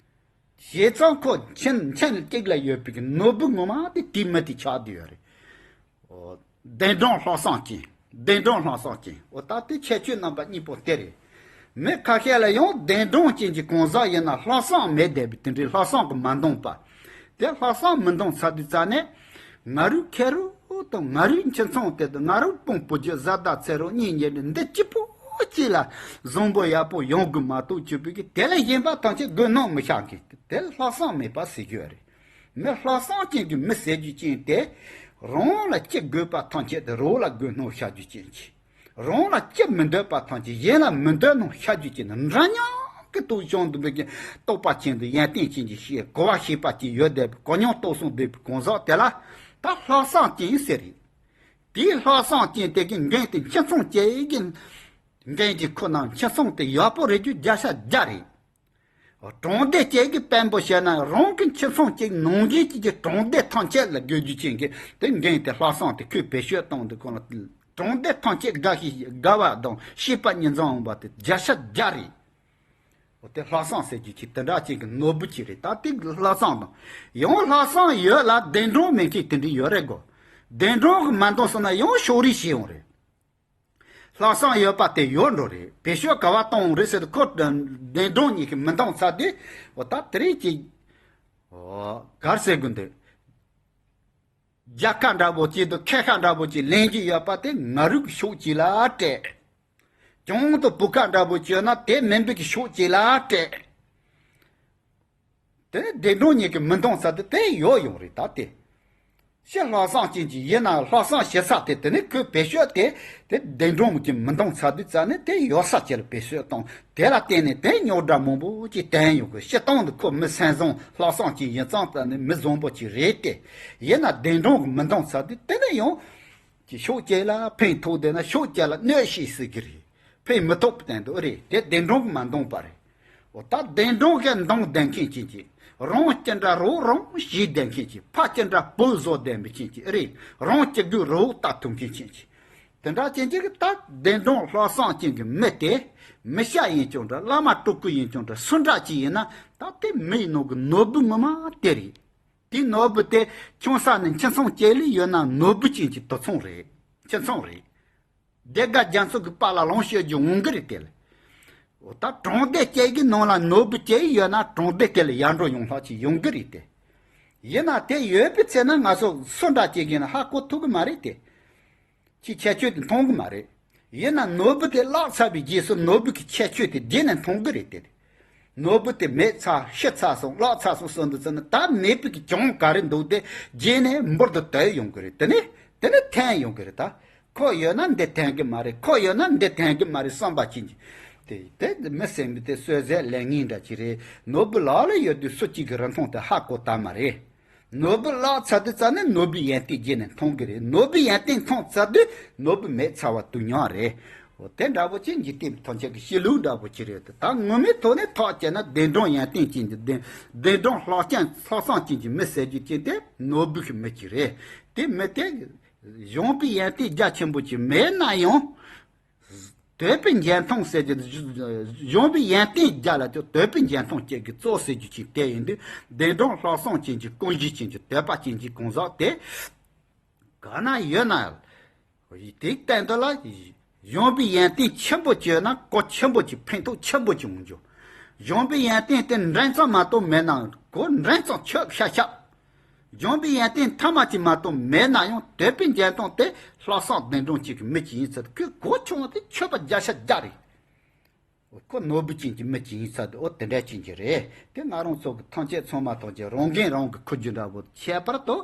བྱས་ཙང་ཁོ་མཆན་མཆན་གཅིག་ལ་ཡོད་པའི་གི་ནོར་བུ་ངོ་མ་དེ་དེའི་མི་དེ་ཆགས་བསྡད་ཡོད་རེད། འོ། གདན་དྲུང་ལྷག་བསམ་ཅན། གདན་དྲུང་ལྷག་བསམ་ཅན། འོ་ད་དེ་ཁྱད་ཆོས་རྣམ་པ་གཉིས་པོ་དེ་རེད། མི་ཁ་ཤས་ལ་ཡང་གདན་དྲུང་ཅན་གྱི་གང་ཟག་ཡིན་ན་ལྷག་བསམ་མེད་བསྡད་པའི་དེ་འདྲའི་ལྷག་བསམ་གྱིས་མ་འདང་པ། དེ་ལྷག་བསམ་མི་འདང་ཚར་དུས་ཙ་ནས། ང་རང་ཁེར་རོ་དང་ང་རང་ཁྱིམ་ཚང་དེ་དང་ང་རང་དཔུང་བུ་རྒྱུད་བཟའ་ཟླ་ཚེ་རོགས་གཉེན་ཉེ་འབྲེལ་འདི་གཅིག་པོ་གཅིག་ལ་བཟང་པོ་ཡག་པོ་ཡོང་དགོས་མ་གཏོགས་ཅིག་པའི་གི་དེ་ལས་གཞན་པ་ཐམས་ཅད་དགོས་སྣང་མི་བྱ་མཁན་དེ་ལྷག་བསམ་མེད་པ་ཟེར་རྒྱུ་རེད། མི་ལྷག་བསམ་ཅན་གྱི་མི་ཟེར་རྒྱུ་ཅན་དེ། རང་ལ་ཅི་དགོས་པ་ཐམས་ཅད་དེ་རང་ལ་དགོས་སྣང་བྱ་རྒྱུ་ཅན་གྱི། རང་ལ་ཅི་མི་འདོད་པ་ཐམས་ཅད་གཞན་ལ་མི་འདོད་སྣང་བྱ་རྒྱུ་ཅན་འདྲ་མཉམ་གྱི་རྟོག་བྱུང་འདུག་པའི་གི་རྟོགས་པ་ཅན་དུ་ཡོན་ཏན་ཅན་གྱི་ཤེས་གོ་བ་ཤེས་པ་ཅིག་ཡོད་བསྡད་པའི་གོ་མྱོང་རྟོགས་སོང་བསྡད་པའི་གང་ཟག་དེ་ལ་ད་ལྷག་བསམ་ཅན་ཟེར་རེད། དེའི་ལྷག་བསམ་ཅན་དེ་གི་འགན་དེ་ཁྱིམ་ཚང་གཅིག་གི་འགན་གྱི་ཁོ་ན་ཁྱིམ་ཚང་དེ་ཡག་པོ་རེད་རྒྱུ་བརྒྱ་ཆ་བརྒྱ་རེད། གྲོང་སྡེ་གཅིག་གི་དཔོན་པོ་བྱས་ན་རང་གི་ཁྱིམ་ཚང་གཅིག་ནང་བཞིན་གཅིག་གི་གྲོང་སྡེ་ཐམས་ཅད་ལ་དགོས་རྒྱུ་ཅན་གྱི་དེ་འགན་དེ་ལྷག་བསམ་དེ་ཁོས་བེད་སྤྱོད་གཏོང་དུས་ཁོ་ལ་གྲོང་སྡེ་ཐམས་ཅད་དགའ་ཤེས་དགའ་བ་དང་ཤེས་པ་གཉིས་འཛོམས་འོང་བ་དེ་བརྒྱ་ཆ་བརྒྱ་རེད། འོ་དེ་ལྷག་བསམ་ཟེར་རྒྱུ་ཅིག་དེ་འདྲ་ཅན་གྱི་ནོར་བུ་ཅིག་རེད། ད་དེ་ལྷག་བསམ་དང་ཡང་ལྷག་བསམ་ཡོད་ལ་གདན་དྲུང་མེད་མཁན་དེ་འདྲ་ཡོད་རེད་གོ། གདན་དྲུང་གི་མ་འདང་སོང་ན་ཡང་ཕྱོགས་རིས་བྱེད་ཡོང་རེད། ལྷག་བསམ་ཡོད་པ་དེ་ཡོད་འགྲོ་རེད། བེད་སྤྱོད་ག་བ་གཏོང་རེད་ཟེར་དུས་ཁོ་བདེན་དྲང་ཉིད་ཀྱིས་མི་འདང་ཚར་དུས། འོ་ད་དེ་རིང་གི། འོ་གར་ཟེར་དགོས་འདུག་རྒྱལ་ཁ་འདྲ་པོ་ཅིག་དང་ཁྱད་ཁ་འདྲ་པོ་ཅིག་ལེན་གྱི་ཡོད་པ་དེ་ང་རང་གི་ཕྱོགས་གཅིག་ལ་སྤྲད། གྱོང་དང་བུ་ཁ་འདྲ་པོ་བྱས་ན་དེ་མིན་པའི་གི་ཕྱོགས་གཅིག་ལ་སྤྲད། དེ་ནི་བདེན་དྲང་ཉིད་ཀྱིས་མི་འདང་ས་དེ་དེ་ཡོད་ཡོང་རེད་ད་དེ། ཕྱི་ལྷག་བསམ་ཅན་གྱི་ཡིན་ན་ལྷག་བསམ་ཞེ་ས་དེ་དེ་ནི་ཁོས་བེད་སྤྱོད་དེ་དེ་བདེན་དྲང་གིས་མི་འདང་ས་དེ་རྩ་ནི་དེ་ཡོད་ས་ཅིག་ལ་བེད་སྤྱོད་བཏང་། དེ་ལ་བརྟེན་ནས་དེ་རྙོག་དྲ་མང་པོ་ཅིག་བསྟན་ཡོང་གི། སྤྱིར་བཏང་དུ་ཁོ་མི་སེམས་བཟང་ལྷག་བསམ་ཅན་ཡིན་ཙང་ད་ནི་མི་བཟང་པོ་ཅིག་རེད་དེ། ཡིན་ན་བདེན་དྲང་གིས་མི་འདང་ས་དེ་དེ་ནི་ཡང་། ཀྱི་ཕྱོགས་གཅིག་ལ་ཕན་ཐོགས་བསྡད་ན་ཕྱོགས་གཅིག་ལ་གནོད་བྱེད་སྲིད་ཀྱི་རེད། ཕན་མི་ཐོགས་པ་བསྟན་འདུག་རེད། དེ་བདེན་དྲང་གིས་མ་འདང་པ་རེད། འོ་ད་བདེན་དྲང་གིས་འདང་བསྡད་མཁན་ཅན་གྱི། རང་སྐྱིད་འདྲ་རོགས་རང་བྱས་བསྡད་མཁན་ཅན། ཕ་སྐྱིད་འདྲ་བུ་བཟོ་བསྡད་མཁན་ཅན་གྱི་རེད། རང་སྐྱིད་དགོས་རོགས་ལྟ་ཐུབ་མཁན་ཅན་གྱི། དེ་འདྲ་ཅན་གྱི་གི་ད་བདེན་དྲང་ལྷག་བསམ་ཅན་གྱི་མི་དེ། མི་སྐྱ་ཡིན་ཀྱང་འདྲ། བླ་མ་སྤྲུལ་སྐུ་ཡིན་ཀྱང་འདྲ། སུ་འདྲ་ཅིག་ཡིན་ན་ད་དེ་མི་ཡི་ནང་གི་ནོར་བུ་ངོ་མ་དེ་རེད། དེའི་ནོར་བུ་དེ་ཆུང་ས་ནས་ཁྱིམ་ཚང་གཅིག་ལ་ཡོད་ན་ནོར་བུ་ཅན་གྱི་དུད་ཚང་རེད། ཁྱིམ་ཚང་རེད། སྡེ་དགའ་རྒྱ་མཚོ་གི་པཱ་ལགས་ལོངས་སྤྱོད་རྒྱུ་འོང་གི་རེད་དེ་ལ། འོ་ད་གྲོང་སྡེ་གཅིག་གི་ནང་ལ་ནོར་བུ་གཅིག་ཡོད་ན་གྲོང་སྡེ་དེ་ལ་ཡར་འགྲོ་ཡོང་ལྷག་ཅིག་ཡོང་གི་རེད་དེ། ཡིན་ན་དེ་ཡོད་པའི་ཚེ་ན་ང་ཚོ་སུ་འདྲ་ཅིག་ཡིན་ན་ཧ་གོ་ཐུབ་གི་མ་རེད་དེ། ཁྱི་ཁྱད་ཆོས་དེ་མཐོང་གི་མ་རེད། ཡིན་ན་ནོར་བུ་དེ་བརླག་ཚར་བའི་རྗེས་སུ་ནོར་བུ་གི་ཁྱད་ཆོས་དེ་རྗེས་ནས་མཐོང་གི་རེད་དེ། ནོར་བུ་དེ་མེད་ཚར་ཤི་ཚར་སོང་བརླག་ཚར་སོང་ཟེར་འདུག་ཟེར་ན་ད་མེད་པའི་གི་གྱོང་ག་རེ་འདུག་དེ་རྗེས་ནས་འབུར་དུ་དོད་ཡོང་གི་རེད། དེ་ནས་དེ་ནས་འཐེན་ཡོང་གི་རེད་ད། ཁོ་ཡོད་ན་འདི་འཐེན་གི་མ་རེད། ཁོ་ཡོད་ན་འདི་འཐེན་གི་མ་རེད་བསམ་པ་ཅན་གྱི། དེ་དེ་མི་སེམས་པའི་དེ་གསོད་ཟས་ལེན་ངེས་འདྲ་ཅིག་རེད། ནོར་བུ་ལག་ལ་ཡོད་དུས་སུ་གཅིག་གི་རིན་ཐང་དེ་ཧ་གོ་ཐུབ་མ་རེད། ནོར་བུ་བརླག་ཚར་དུས་ཙ་ནས་ནོར་བུའི་ཡོན་ཏན་རྗེས་ནས་མཐོང་གི་རེད། ནོར་བུའི་ཡོན་ཏན་མཐོང་ཚར་དུས་ནོར་བུ་མེད་ཚར་བ་དུས་མཉམ་རེད། འོ་དེ་འདྲ་པོ་ཅིག་འཇིག་རྟེན་ཐམས་ཅད་ཀྱི་གཤིས་ལུགས་འདྲ་པོ་ཅིག་རེད་དེ། ད་ངོ་མའི་ཐོག་ནས་ཐག་བཅད་ན་བདེན་དྲང་ཡོན་ཏན་ཅན་གྱི་བདེན་བདེན་དྲང་ལྷག་བསམ་ལྷག་བསམ་ཅན་གྱི་མི་ཟེར་རྒྱུ་ཅན་དེ་ནོར་བུ་གི་མི་ཅིག་རེད། དེ་མི་དེ་གཞན་པའི་ཡོན་ཏན་རྒྱ་ཆེན་པོ་ཅིག་མེད་ན་ཡང་། དོད་པའི་འཇོན་ཐང་ཟེར་གྱི་འདུག་གཞན་པའི་ཡོན་ཏན་རྒྱ་ལ་ཅོ་དོད་པའི་འཇོན་ཐང་ཅན་གྱི་གཙོ་ཟེར་རྒྱུ་ཅིག་དེ་ཡིན་དུས་བདེན་དྲང་ལྷག་བསམ་ཅན་གྱི་ཀུན་གཞི་ཅན་གྱི་དད་པ་ཅན་གྱི་གང་ཟག་དེ་ག་ན་ཡོད་ན། དེའི་སྟེང་དུ་ལ་གཞན་པའི་ཡོན་ཏན་ཆེན་པོ་ཅིག་ཡོད་ན་གོ་ཆེན་པོ་ཅིག་ཕན་ཐོགས་ཆེན་པོ་ཅིག་འོང་རྒྱུ། གཞན་པའི་ཡོན་ཏན་དེ་འབྲིང་ཙམ་མ་གཏོགས་མེད་ན་གོ་འབྲིང་ཙམ་ཆོད་ཤ་ཤ། གཞན་པའི་ཡོན་ཏན་ཐ་མ་གཅིག་མ་གཏོགས་མེད་ན་ཡང་དོད་པའི་འཇོན་ཐང་དེ་ལྷག་བསམ་བདེན་དྲང་ཅན་གྱི་མི་ཅིག་ཡིན་ཚུལ་ཁོས་གོ་ཆུང་བ་དེ་ཆོད་པ་བརྒྱ་ཆ་བརྒྱ་རེད། ཁོ་ནོར་བུ་ཅན་གྱི་མི་ཅིག་ཡིན་ཚུལ་དེ་འོ་དེ་འདྲ་ཅན་གྱི་རེད། དེ་ང་རང་ཚོ་གི་ཐམས་ཅད་ཚང་མ་ཐམས་ཅད་རང་འགན་རང་གིས་འཁུར་རྒྱུ་འདྲ་པོ། ཁྱད་པར་དུ་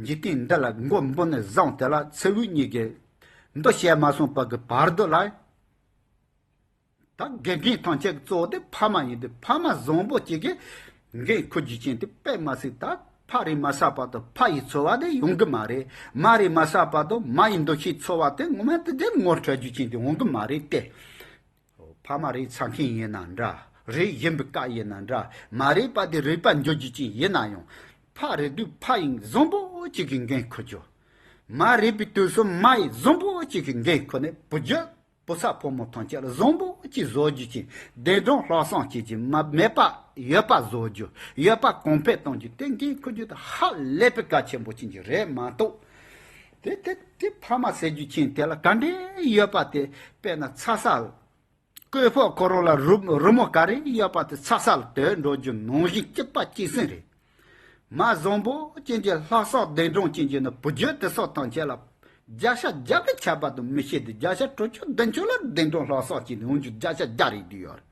འཇིག་རྟེན་འདི་ལ་མགོ་འབུར་ནས་བཟུང་དེ་ལ་ཚེ་བོད་གཉིས་ཀྱི་འདུ་བྱེད་མ་སོང་བར་གྱི་བར་དོ་ལ། ད་དགེ་རྒན་ཐམས་ཅད་ཀྱི་གཙོ་བོ་དེ་ཕ་མ་ཡིན་དུས་ཕ་མ་བཟང་པོ་གཅིག་གིས་འགན་འཁུར་རྒྱུ་ཅན་དེ་དཔེ་མ་སྲིད། ད་ཕ་རེད་མ་ཟ་བར་དུ་ཕ་ཡི་ཚོར་བ་དེ་ཡོང་གི་མ་རེད། མ་རེད་མ་ཟ་བར་དུ་མ་ཡི་འདུ་ཤེས་ཚོར་བ་དེ་ངོ་མ་དེ་དེ་ངོ་འཕྲོད་རྒྱུ་ཅན་དེ་འོང་གི་མ་རེད་དེ། ཕ་མ་རེད་ཚ་མཁན་ཡིན་ན་འདྲ། རེད་ཡིན་པའི་སྐབས་ཡིན་ན་འདྲ། མ་རེད་པ་དེ་རེད་པ་འཇོག་རྒྱུ་ཅན་ཡིན་ན་ཡང་། ཕ་རེད་དུས་ཕ་ཡི་བཟང་པོ་གཅིག་གིས་འགན་འཁུར་རྒྱུ། མ་རེད་པའི་དུས་སུ་མ་ཡི་བཟང་པོ་གཅིག་གིས་འགན་ཁུར་ནས་བུ་རྒྱུད། བུ་ཚ་བུ་མོ་ཐམས་ཅད་ལ་བཟང་པོ་གཅིག་བཟོ་རྒྱུ་ཅན། བདེན་དྲང་ལྷག་བསམ་ཅན་གྱི་མ་མེད་པ་ཡོད་པ་བཟོ་རྒྱུ། ཡོད་པ་གོང་འཕེལ་གཏོང་རྒྱུ་དེ་འགན་ཁུར་རྒྱུ་དེ་ཧ་ལས་པའི་གལ་ཆེན་པོ་ཅན་གྱི་རེད་མ་གཏོགས། དེ་དེ་དེ་ཕ་མ་ཟེར་རྒྱུ་ཅན་དེ་ལ་ག་འདྲའི་ཡོད་པ་དེ་དཔེར་ན་ཚ་ས། སྐུ་ཕོག་ཁོ་རང་ལ་རུ་རི་མོ་ག་རེ་ཡོད་པ་དེ་ཚ་ས་ལ་དོད་འགྲོ་རྒྱུ་ནང་བཞིན་གཅིག་པ་གཅིག་སེང་རེད། མ་བཟང་པོ་ཅན་གྱི་ལྷག་བསམ་བདེན་དྲང་ཅན་གྱི་ནི་བུ་རྒྱུད་དེ་སོགས་ཐམས་ཅད་ལ་བརྒྱ་ཆ་བརྒྱ་གི་ཁྱད་པར་དུ་མི་ཤེས་ཏེ་བརྒྱ་ཆ་དྲུག་ཅུ་བདུན་ཅུ་ལ་བདེན་དྲང་ལྷག་བསམ་ཅན་དེ་འོང་རྒྱུ་བརྒྱ་ཆ་བརྒྱ་རེད་འདུག་ཡོད་རེད།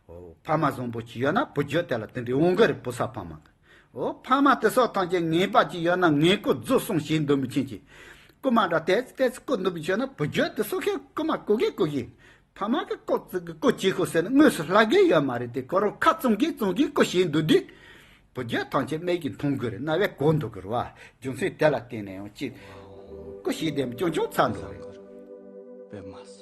འོ་ཕ་མ་བཟང་པོ་ཅིག་ཡོད་ན་བུ་རྒྱུད་དེ་ལ་དེ་འདྲའི་འོང་གི་རེད། བུ་ཚ་ཕ་མ་གི། འོ་ཕ་མ་དེ་སོགས་ཐམས་ཅད་ངན་པ་ཅིག་ཡོད་ན་ངན་སྐུལ་རྫོགས་སོང་ཞེས་འདོན་པའི་ཕྱིན་ཅི། རྐུ་མ་འདྲ་ཏེ་ཏེ་རྐུ་འདོན་པའི་ཕྱིན་ན་བུ་རྒྱུད་དེ་སོགས་ཀྱིས་རྐུ་མ་རྐུ་གི་རྐུ་གི། ཕ་མ་གི་རྐུ་རྐུ་བྱེད་ཁུ་ཟེར་ན་དངོས་སུ་ལྷག་གི་ཡོད་མ་རེད་དེ། ཁོ་རང་ཁ་བཙུམ་གི་བཙུམ་གི་རྐུ་བྱེད་འདུག་དུས། བུ་རྒྱུད་ཐམས་ཅད་མིག་གིས་མཐོང་གི་རེད། རྣ་བས་གོ་འདུག་གི་རེད་བ། རྒྱུ་མཚན་དེ་ལ་བརྟེན་ནས་ཡང་ཅིག་རྐུ་བྱེད་དེ་ཅུང་ཅུང་ཚ་འདུག་རེད།